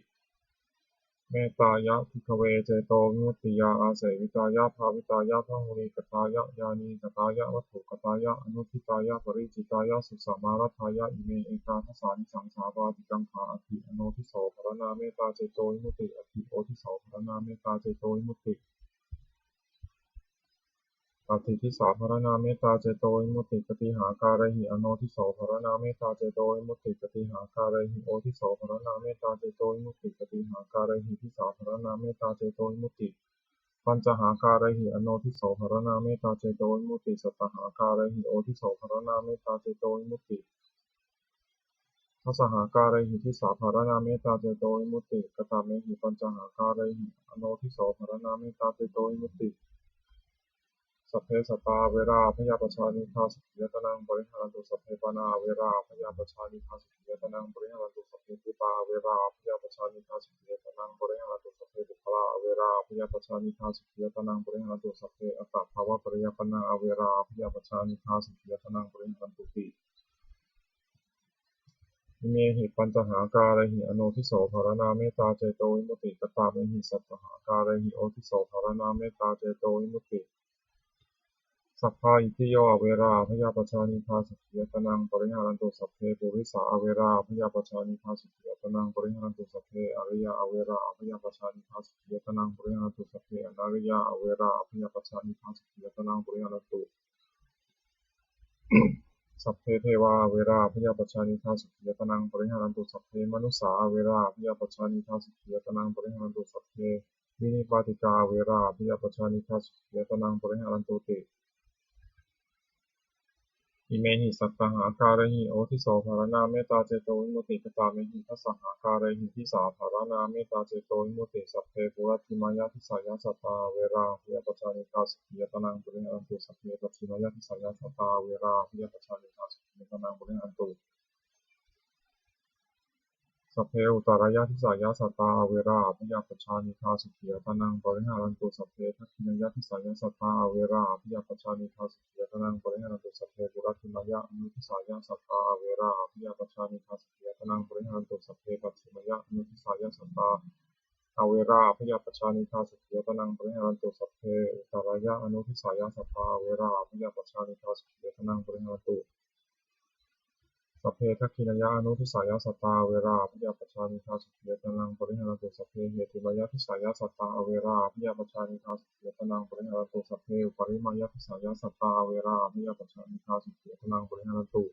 Mettāya bhikkhave cetovimuttiyā āsevitāya bhāvitāya bahulīkatāya yānīkatāya vatthukatāya anuṭṭhitāya paricitāya susamāraddhāya ime ekādasānisaṃsā pāṭikaṅkhā. Atthi anodhiso pharaṇā mettā cetovimutti. Atthi odhiso pharaṇā mettā cetovimutti. Atthi disā pharaṇā mettā cetovimutti. Katīhākārehi anodhiso pharaṇā mettā cetovimutti? Katīhākārehi odhiso pharaṇā mettā cetovimutti? Katīhākārehi disā pharaṇā mettā cetovimutti? Pañcahākārehi anodhiso pharaṇā mettā cetovimutti. Sattahākārehi odhiso pharaṇā mettā cetovimutti. Dasahākārehi disā pharaṇā mettā cetovimutti. Katamehi pañcahākārehi anodhiso pharaṇā mettā cetovimutti? Sabbe sattā averā abyāpajjhā anīghā sukhī attānaṃ pariharantu. Sabbe pāṇā averā abyāpajjhā anīghā sukhī attānaṃ pariharantu. Sabbe bhūtā averā abyāpajjhā anīghā sukhī attānaṃ pariharantu. Sabbe puggalā averā abyāpajjhā anīghā sukhī attānaṃ pariharantu. Sabbe attabhāvapariyāpannā averā abyāpajjhā anīghā sukhī attānaṃ pariharantu ti. Imehi pañcahākārehi anodhiso pharaṇā mettācetovimutti, katāmehi sattahākārehi odhiso pharaṇā mettācetovimutti. Sabbā itthiyo averā abyāpajjhā anīghā sukhī attānaṃ pariharantu. Sabbe purisā averā abyāpajjhā anīghā sukhī attānaṃ pariharantu. Sabbe ariyā averā abyāpajjhā anīghā sukhī attānaṃ pariharantu. Sabbe anariyā averā abyāpajjhā anīghā sukhī attānaṃ pariharantu. Sabbe devā averā abyāpajjhā anīghā sukhī attānaṃ pariharantu. Sabbe manussā averā abyāpajjhā anīghā sukhī attānaṃ pariharantu. Sabbe vinipātikā averā abyāpajjhā anīghā sukhī attānaṃ pariharantu ti. Imehi sattahākārehi odhiso pharaṇā mettācetovimutti, katāmehi dasahākārehi disā pharaṇā mettācetovimutti. Sabbe puratthimāya disāya sattā averā abyāpajjhā anīghā sukhī attānaṃ pariharantu. Sabbe pacchimāya disāya sattā averā abyāpajjhā anīghā sukhī attānaṃ pariharantu. Sabbe uttarāya disāya sattā averā abyāpajjhā anīghā sukhī attānaṃ pariharantu. Sabbe dakkhiṇāya disāya sattā averā abyāpajjhā anīghā sukhī attānaṃ pariharantu. Sabbe puratthimāya anudisāya sattā averā abyāpajjhā anīghā sukhī attānaṃ pariharantu. Sabbe pacchimāya anudisāya sattā averā abyāpajjhā anīghā sukhī attānaṃ pariharantu. Sabbe uttarāya anudisāya sattā averā abyāpajjhā anīghā sukhī attānaṃ pariharantu. Sabbe dakkhiṇāya anudisāya sattā averā abyāpajjhā anīghā sukhī attānaṃ pariharantu. Sabbe heṭṭhimāya disāya sattā averā abyāpajjhā anīghā sukhī attānaṃ pariharantu. Sabbe uparimāya disāya sattā averā abyāpajjhā anīghā sukhī attānaṃ pariharantu.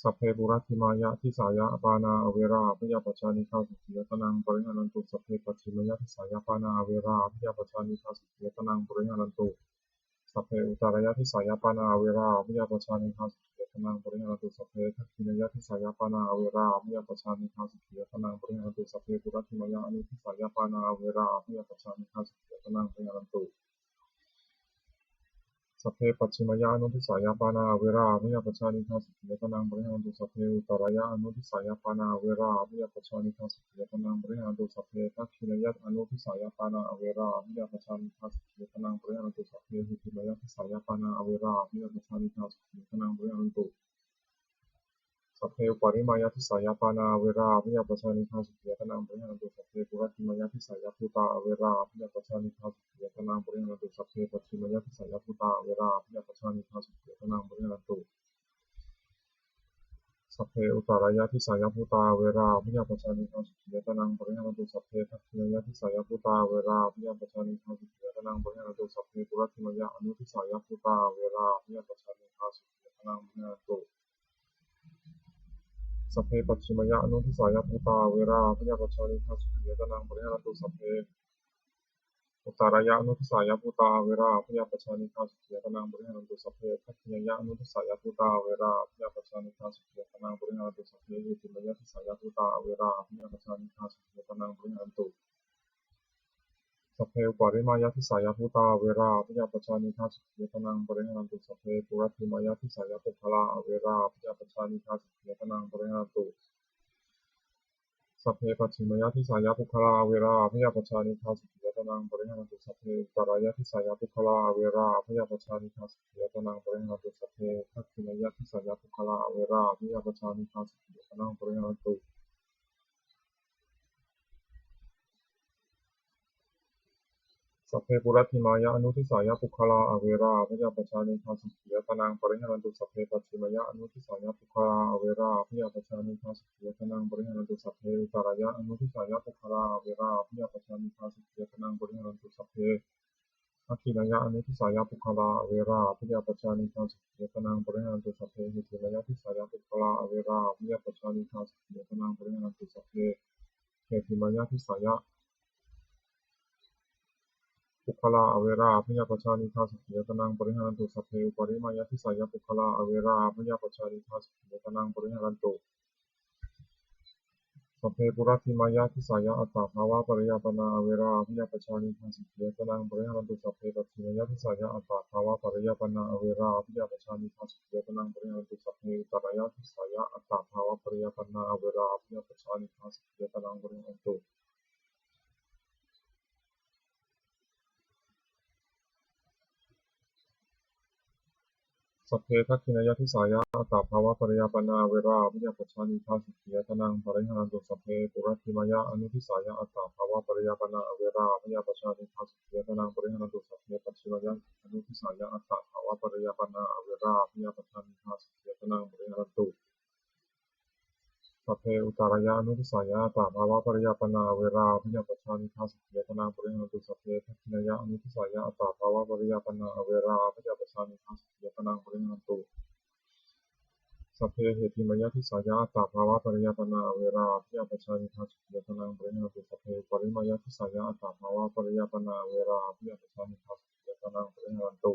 Sabbe puratthimāya disāya pāṇā averā abyāpajjhā anīghā sukhī attānaṃ pariharantu. Sabbe pacchimāya disāya pāṇā averā abyāpajjhā anīghā sukhī attānaṃ pariharantu. Sabbe uttarāya disāya pāṇā averā abyāpajjhā anīghā sukhī attānaṃ pariharantu. Sabbe dakkhiṇāya disāya pāṇā averā abyāpajjhā anīghā sukhī attānaṃ pariharantu. Sabbe puratthimāya anudisāya pāṇā averā abyāpajjhā anīghā sukhī attānaṃ pariharantu. Sabbe pacchimāya anudisāya pāṇā averā abyāpajjhā anīghā sukhī attānaṃ pariharantu. Sabbe uttarāya anudisāya pāṇā averā abyāpajjhā anīghā sukhī attānaṃ pariharantu. Sabbe dakkhiṇāya anudisāya pāṇā averā abyāpajjhā anīghā sukhī attānaṃ pariharantu. Sabbe heṭṭhimāya disāya pāṇā averā abyāpajjhā anīghā sukhī attānaṃ pariharantu. Sabbe uparimāya disāya pāṇā averā abyāpajjhā anīghā sukhī attānaṃ pariharantu. Sabbe puratthimāya disāya bhūtā averā abyāpajjhā anīghā sukhī attānaṃ pariharantu. Sabbe pacchimāya disāya bhūtā averā abyāpajjhā anīghā sukhī attānaṃ pariharantu. Sabbe uttarāya disāya bhūtā averā abyāpajjhā anīghā sukhī attānaṃ pariharantu. Sabbe dakkhiṇāya disāya bhūtā averā abyāpajjhā anīghā sukhī attānaṃ pariharantu. Sabbe puratthimāya anudisāya bhūtā averā abyāpajjhā anīghā sukhī attānaṃ pariharantu. Sabbe pacchimāya anudisāya bhūtā averā abyāpajjhā anīghā sukhī attānaṃ pariharantu. Sabbe uttarāya anudisāya bhūtā averā abyāpajjhā anīghā sukhī attānaṃ pariharantu. Sabbe dakkhiṇāya anudisāya bhūtā averā abyāpajjhā anīghā sukhī attānaṃ pariharantu. Sabbe heṭṭhimāya disāya bhūtā averā abyāpajjhā anīghā sukhī attānaṃ pariharantu. Sabbe uparimāya disāya bhūtā averā abyāpajjhā anīghā sukhī attānaṃ pariharantu. Sabbe puratthimāya disāya puggalā averā abyāpajjhā anīghā sukhī attānaṃ pariharantu. Sabbe pacchimāya disāya puggalā averā abyāpajjhā anīghā sukhī attānaṃ pariharantu. Sabbe uttarāya disāya puggalā averā abyāpajjhā anīghā sukhī attānaṃ pariharantu. Sabbe dakkhiṇāya disāya puggalā averā abyāpajjhā anīghā sukhī attānaṃ pariharantu. Sabbe puratthimāya anudisāya puggalā averā abyāpajjhā anīghā sukhī attānaṃ pariharantu. Sabbe pacchimāya anudisāya puggalā averā abyāpajjhā anīghā sukhī attānaṃ pariharantu. Sabbe uttarāya anudisāya puggalā averā abyāpajjhā anīghā sukhī attānaṃ pariharantu. Sabbe dakkhiṇāya anudisāya puggalā averā abyāpajjhā anīghā sukhī attānaṃ pariharantu. Sabbe heṭṭhimāya disāya puggalā averā abyāpajjhā anīghā sukhī attānaṃ pariharantu. Sabbe heṭṭhimāya disāya puggalā averā abyāpajjhā anīghā sukhī attānaṃ pariharantu. Sabbe uparimāya disāya puggalā averā abyāpajjhā anīghā sukhī attānaṃ pariharantu. Sabbe puratthimāya disāya attabhāvapariyāpannā averā abyāpajjhā anīghā sukhī attānaṃ pariharantu. Sabbe pacchimāya disāya attabhāvapariyāpannā averā abyāpajjhā anīghā sukhī attānaṃ pariharantu. Sabbe uttarāya disāya attabhāvapariyāpannā averā abyāpajjhā anīghā sukhī attānaṃ pariharantu. Sabbe dakkhiṇāya disāya attabhāvapariyāpannā averā abyāpajjhā anīghā sukhī attānaṃ pariharantu. Sabbe puratthimāya anudisāya attabhāvapariyāpannā averā abyāpajjhā anīghā sukhī attānaṃ pariharantu. Sabbe pacchimāya anudisāya attabhāvapariyāpannā averā abyāpajjhā anīghā sukhī attānaṃ pariharantu. Sabbe uttarāya anudisāya attabhāvapariyāpannā averā abyāpajjhā anīghā sukhī attānaṃ pariharantu. Sabbe dakkhiṇāya anudisāya attabhāvapariyāpannā averā abyāpajjhā anīghā sukhī attānaṃ pariharantu. Sabbe heṭṭhimāya disāya attabhāvapariyāpannā averā abyāpajjhā anīghā sukhī attānaṃ pariharantu. Sabbe uparimāya disāya attabhāvapariyāpannā averā abyāpajjhā anīghā sukhī attānaṃ pariharantu.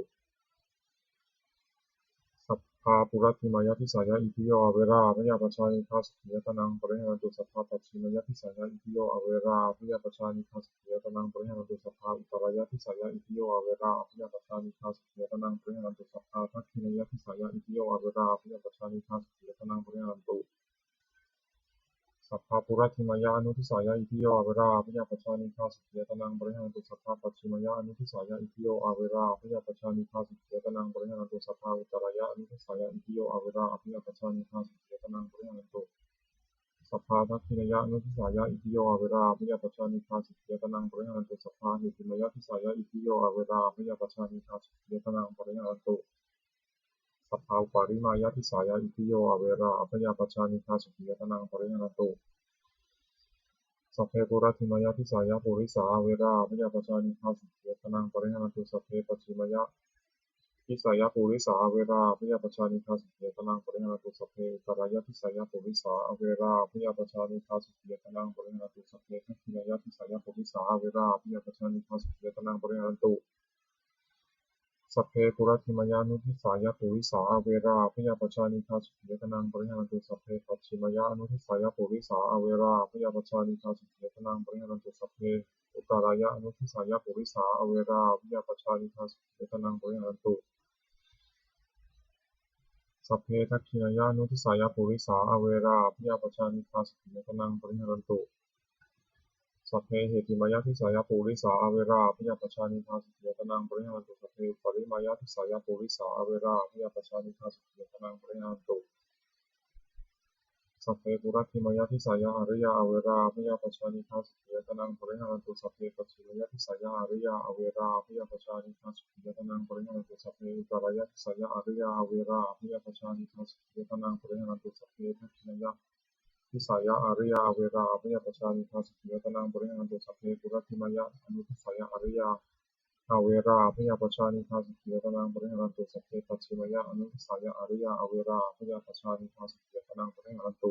Sabbā puratthimāya disāya itthiyo averā abyāpajjhā anīghā sukhī attānaṃ pariharantu. Sabbā pacchimāya disāya itthiyo averā abyāpajjhā anīghā sukhī attānaṃ pariharantu. Sabbā uttarāya disāya itthiyo averā abyāpajjhā anīghā sukhī attānaṃ pariharantu. Sabbā dakkhiṇāya disāya itthiyo averā abyāpajjhā anīghā sukhī attānaṃ pariharantu. Sabbā puratthimāya anudisāya itthiyo averā abyāpajjhā anīghā sukhī attānaṃ pariharantu. Sabbā pacchimāya anudisāya itthiyo averā abyāpajjhā anīghā sukhī attānaṃ pariharantu. Sabbā uttarāya anudisāya itthiyo averā abyāpajjhā anīghā sukhī attānaṃ pariharantu. Sabbā dakkhiṇāya anudisāya itthiyo averā abyāpajjhā anīghā sukhī attānaṃ pariharantu. Sabbā heṭṭhimāya disāya itthiyo averā abyāpajjhā anīghā sukhī attānaṃ pariharantu. Sabbā uparimāya disāya itthiyo averā abyāpajjhā anīghā sukhī attānaṃ pariharantu. Sabbe puratthimāya disāya purisā averā abyāpajjhā anīghā sukhī attānaṃ pariharantu. Sabbe pacchimāya disāya purisā averā abyāpajjhā anīghā sukhī attānaṃ pariharantu. Sabbe uttarāya disāya purisā averā abyāpajjhā anīghā sukhī attānaṃ pariharantu. Sabbe dakkhiṇāya disāya purisā averā abyāpajjhā anīghā sukhī attānaṃ pariharantu. Sabbe puratthimāya anudisāya purisā averā abyāpajjhā anīghā sukhī attānaṃ pariharantu. Sabbe pacchimāya anudisāya purisā averā abyāpajjhā anīghā sukhī attānaṃ pariharantu. Sabbe uttarāya anudisāya purisā averā abyāpajjhā anīghā sukhī attānaṃ pariharantu. Sabbe dakkhiṇāya anudisāya purisā averā abyāpajjhā anīghā sukhī attānaṃ pariharantu. Sabbe heṭṭhimāya disāya purisā averā abyāpajjhā anīghā sukhī attānaṃ pariharantu. Sabbe uparimāya disāya purisā averā abyāpajjhā anīghā sukhī attānaṃ pariharantu. Sabbe puratthimāya disāya ariyā averā abyāpajjhā anīghā sukhī attānaṃ pariharantu. Sabbe pacchimāya disāya ariyā averā abyāpajjhā anīghā sukhī attānaṃ pariharantu. Sabbe uttarāya disāya ariyā averā abyāpajjhā anīghā sukhī attānaṃ pariharantu. Sabbe dakkhiṇāya disāya ariyā averā abyāpajjhā anīghā sukhī attānaṃ pariharantu. Sabbe puratthimāya anudisāya ariyā averā abyāpajjhā anīghā sukhī attānaṃ pariharantu. Sabbe pacchimāya anudisāya ariyā averā abyāpajjhā anīghā sukhī attānaṃ pariharantu.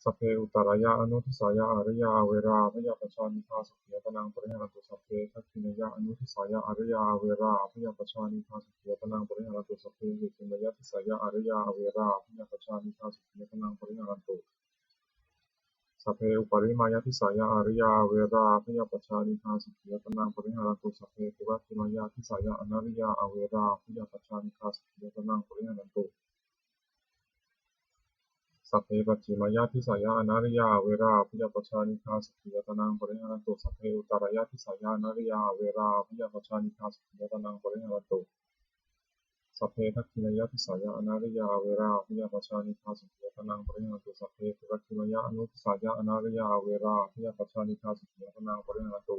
Sabbe uttarāya anudisāya ariyā averā abyāpajjhā anīghā sukhī attānaṃ pariharantu. Sabbe dakkhiṇāya anudisāya ariyā averā abyāpajjhā anīghā sukhī attānaṃ pariharantu. Sabbe heṭṭhimāya disāya ariyā averā abyāpajjhā anīghā sukhī attānaṃ pariharantu. Sabbe uparimāya disāya ariyā averā abyāpajjhā anīghā sukhī attānaṃ pariharantu. Sabbe puratthimāya disāya anariyā averā abyāpajjhā anīghā sukhī attānaṃ pariharantu. Sabbe pacchimāya disāya anariyā averā abyāpajjhā anīghā sukhī attānaṃ pariharantu. Sabbe uttarāya disāya anariyā averā abyāpajjhā anīghā sukhī attānaṃ pariharantu. Sabbe dakkhiṇāya disāya anariyā averā abyāpajjhā anīghā sukhī attānaṃ pariharantu. Sabbe puratthimāya anudisāya anariyā averā abyāpajjhā anīghā sukhī attānaṃ pariharantu.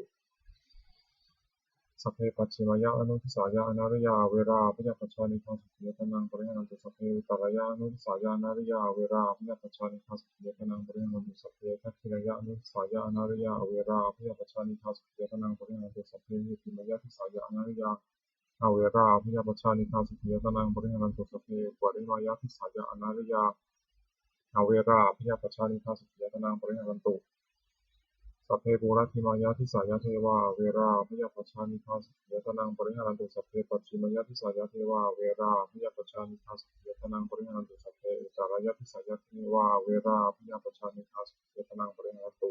Sabbe pacchimāya anudisāya anariyā averā abyāpajjhā anīghā sukhī attānaṃ pariharantu. Sabbe uttarāya anudisāya anariyā averā abyāpajjhā anīghā sukhī attānaṃ pariharantu. Sabbe dakkhiṇāya anudisāya anariyā averā abyāpajjhā anīghā sukhī attānaṃ pariharantu. Sabbe heṭṭhimāya disāya anariyā averā abyāpajjhā anīghā sukhī attānaṃ pariharantu. Sabbe uparimāya disāya anariyā averā abyāpajjhā anīghā sukhī attānaṃ pariharantu. Sabbe puratthimāya disāya devā averā abyāpajjhā anīghā sukhī attānaṃ pariharantu. Sabbe pacchimāya disāya devā averā abyāpajjhā anīghā sukhī attānaṃ pariharantu. Sabbe uttarāya disāya devā averā abyāpajjhā anīghā sukhī attānaṃ pariharantu.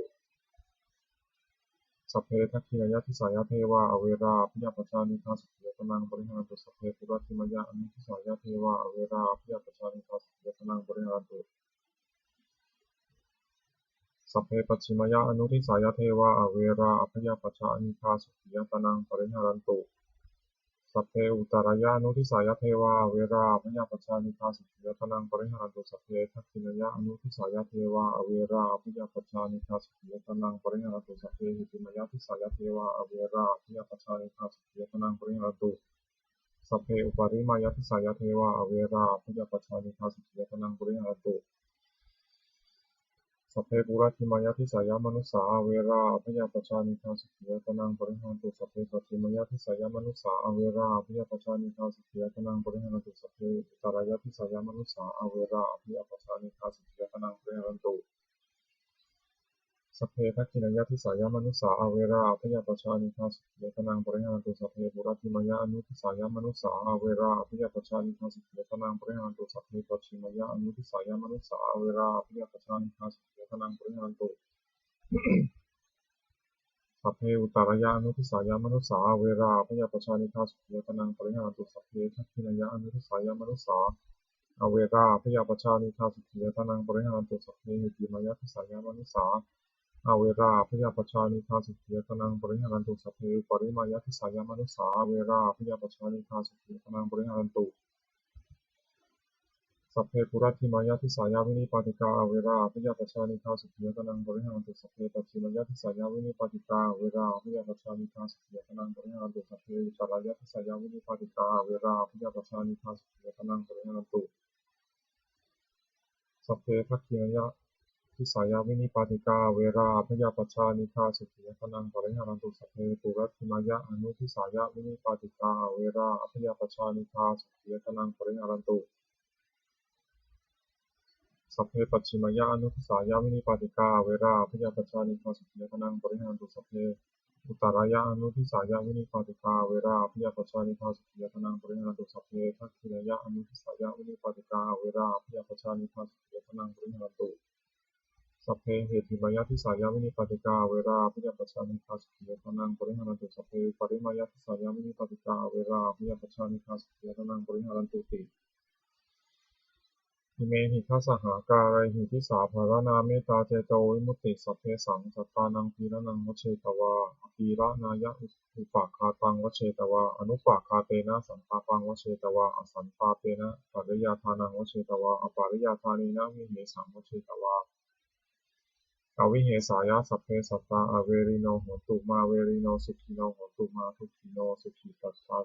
Sabbe dakkhiṇāya disāya devā averā abyāpajjhā anīghā sukhī attānaṃ pariharantu. Sabbe puratthimāya anudisāya devā averā abyāpajjhā anīghā sukhī attānaṃ pariharantu. Sabbe pacchimāya anudisāya devā averā abyāpajjhā anīghā sukhī attānaṃ pariharantu. Sabbe uttarāya anudisāya devā averā abyāpajjhā anīghā sukhī attānaṃ pariharantu. Sabbe dakkhiṇāya anudisāya devā averā abyāpajjhā anīghā sukhī attānaṃ pariharantu. Sabbe heṭṭhimāya disāya devā averā abyāpajjhā anīghā sukhī attānaṃ pariharantu. Sabbe uparimāya disāya devā averā abyāpajjhā anīghā sukhī attānaṃ pariharantu. Sabbe puratthimāya disāya manussā averā abyāpajjhā anīghā sukhī attānaṃ pariharantu. Sabbe pacchimāya disāya manussā averā abyāpajjhā anīghā sukhī attānaṃ pariharantu. Sabbe uttarāya disāya manussā averā abyāpajjhā anīghā sukhī attānaṃ pariharantu. Sabbe dakkhiṇāya disāya manussā averā abyāpajjhā anīghā sukhī attānaṃ pariharantu. Sabbe puratthimāya anudisāya manussā averā abyāpajjhā anīghā sukhī attānaṃ pariharantu. Sabbe pacchimāya anudisāya manussā averā abyāpajjhā anīghā sukhī attānaṃ pariharantu. Sabbe uttarāya anudisāya manussā averā abyāpajjhā anīghā sukhī attānaṃ pariharantu. Sabbe dakkhiṇāya anudisāya manussā averā abyāpajjhā anīghā sukhī attānaṃ pariharantu. Sabbe heṭṭhimāya disāya manussā averā abyāpajjhā anīghā sukhī attānaṃ pariharantu. Sabbe uparimāya disāya manussā averā abyāpajjhā anīghā sukhī attānaṃ pariharantu. Sabbe puratthimāya disāya vinipātikā averā abyāpajjhā anīghā sukhī attānaṃ pariharantu. Sabbe pacchimāya disāya vinipātikā averā abyāpajjhā anīghā sukhī attānaṃ pariharantu. Sabbe uttarāya disāya vinipātikā averā abyāpajjhā anīghā sukhī attānaṃ pariharantu. Sabbe dakkhiṇāya disāya vinipātikā averā abyāpajjhā anīghā sukhī attānaṃ pariharantu. Sabbe puratthimāya anudisāya vinipātikā averā abyāpajjhā anīghā sukhī attānaṃ pariharantu. Sabbe pacchimāya anudisāya vinipātikā averā abyāpajjhā anīghā sukhī attānaṃ pariharantu. Sabbe uttarāya anudisāya vinipātikā averā abyāpajjhā anīghā sukhī attānaṃ pariharantu. Sabbe dakkhiṇāya anudisāya vinipātikā averā abyāpajjhā anīghā sukhī attānaṃ pariharantu. Sabbe heṭṭhimāya disāya vinipātikā averā abyāpajjhā anīghā sukhī attānaṃ pariharantu. Sabbe uparimāya disāya vinipātikā averā abyāpajjhā anīghā sukhī attānaṃ pariharantu ti. Imehi dasahākārehi disāpharaṇā mettācetovimutti. Sabbesaṃ sattānaṃ gilānaṃ vajjetvā, agilānāya upāghātaṃ vajjetvā, anupāghātena santāpaṃ vajjetvā, asantāpena pariyādānaṃ vajjetvā, apariyādānena vihesaṃ vajjetvā, avihesāya sabbe sattā averino hontu, mā verino sukhino hontu, mā dukkhino sukhitattā,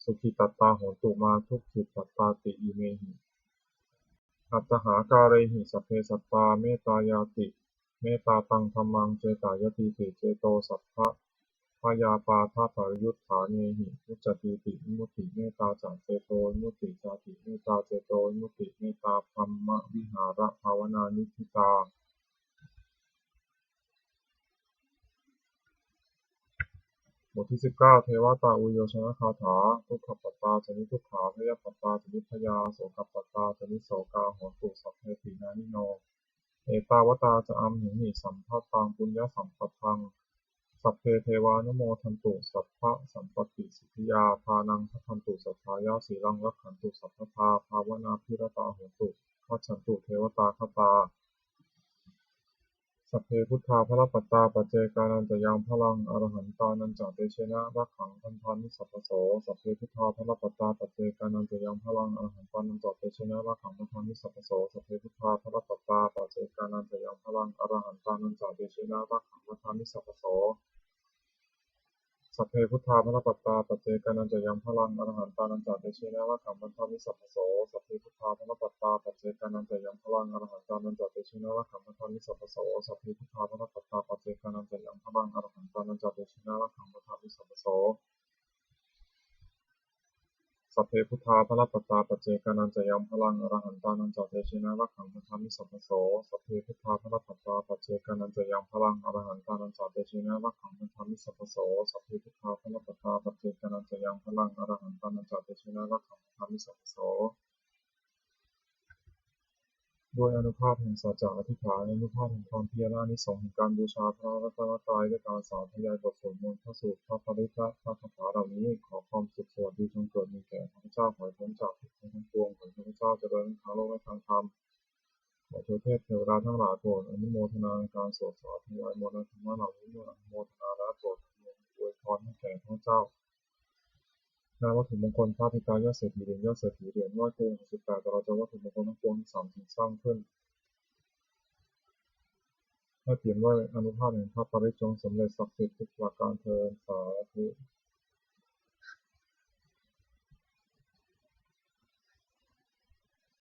sukhitattā hontu, mā dukkhitattāti. Imehi. Aṭṭhahākārehi sabbe sattā mettāyatīti, mettātaṃ dhammaṃ cetāyatīti, ceto sabbabhayāpādapariyuṭṭhānehi muccatīti vimutti. Mettā ca cetovimutti cāti, mettā cetovimutti, mettā brahmavihārabhāvanā niṭṭhitā. บทที่สิบเก้า เทวตาอุยโยชนคาถา Dukkhappattā ca niddukkhā, bhayappattā ca nibbhayā, sokappattā ca nissokā, hontu sabbepi pāṇino. Ettāvatā ca amhehi sambhataṃ puññasampadaṃ, sabbe devānumodantu sabbasampattisiddhiyā. Dānaṃ dadantu saddhāya, sīlaṃ rakkhantu sabbadā, bhāvanābhiratā hontu, gacchantu devatāgatā. Sabbe buddhā balappattā, paccekānañca yaṃ balaṃ, arahantānañca tejena, rakkhaṃ bandhāmi sabbaso. Sabbe buddhā balappattā, paccekānañca yaṃ balaṃ, arahantānañca tejena, rakkhaṃ bandhāmi sabbaso. Sabbe buddhā balappattā, paccekānañca yaṃ balaṃ, arahantānañca tejena, rakkhaṃ bandhāmi sabbaso. Sabbe buddhā balappattā, paccekānañca yaṃ balaṃ, arahantānañca tejena, rakkhaṃ bandhāmi sabbaso. Sabbe buddhā balappattā, paccekānañca yaṃ balaṃ, arahantānañca tejena, rakkhaṃ bandhāmi sabbaso. Sabbe buddhā balappattā, paccekānañca yaṃ balaṃ, arahantānañca tejena, rakkhaṃ bandhāmi sabbaso. Sabbe buddhā balappattā, paccekānañca yaṃ balaṃ, arahantānañca tejena, rakkhaṃ bandhāmi sabbaso. Sabbe buddhā balappattā, paccekānañca yaṃ balaṃ, arahantānañca tejena, rakkhaṃ bandhāmi sabbaso. Sabbe buddhā balappattā, paccekānañca yaṃ balaṃ, arahantānañca tejena, rakkhaṃ bandhāmi sabbaso. ด้วยอานุภาพแห่งสัจจะอธิษฐาน อานุภาพแห่งความเพียร และอานิสงส์แห่งการบูชาพระรัตนตรัย ด้วยการสาธยายบทสวดมนต์ พระสูตร พระปริตร และพระคาถาเหล่านี้ ขอความสุขสวัสดีจงเกิดมีแก่ข้าพเจ้า ขอให้พ้นจากทุกข์ทั้งปวง ขอให้ข้าพเจ้าเจริญทั้งทางโลกและทางธรรม ขอเทวเทพเทวดาทั้งหลายโปรดอนุโมทนาในการสวดสาธยายมนต์และธรรมะเหล่านี้ เมื่ออนุโมทนาแล้วโปรดอวยพรให้แก่ข้าพเจ้า งานวัตถุมงคลพระปิตายอดเศรษฐีเหรียญ ยอดเศรษฐีเหรียญ ยอดเกลือหกสิบแปด แต่เราจะเอาวัตถุมงคลทั้งปวงทั้งสามสิ่งสร้างขึ้น ให้เปี่ยมด้วยอานุภาพแห่งพระปริตร จงสำเร็จศักดิ์สิทธิ์ทุกประการเทอญ สาธุ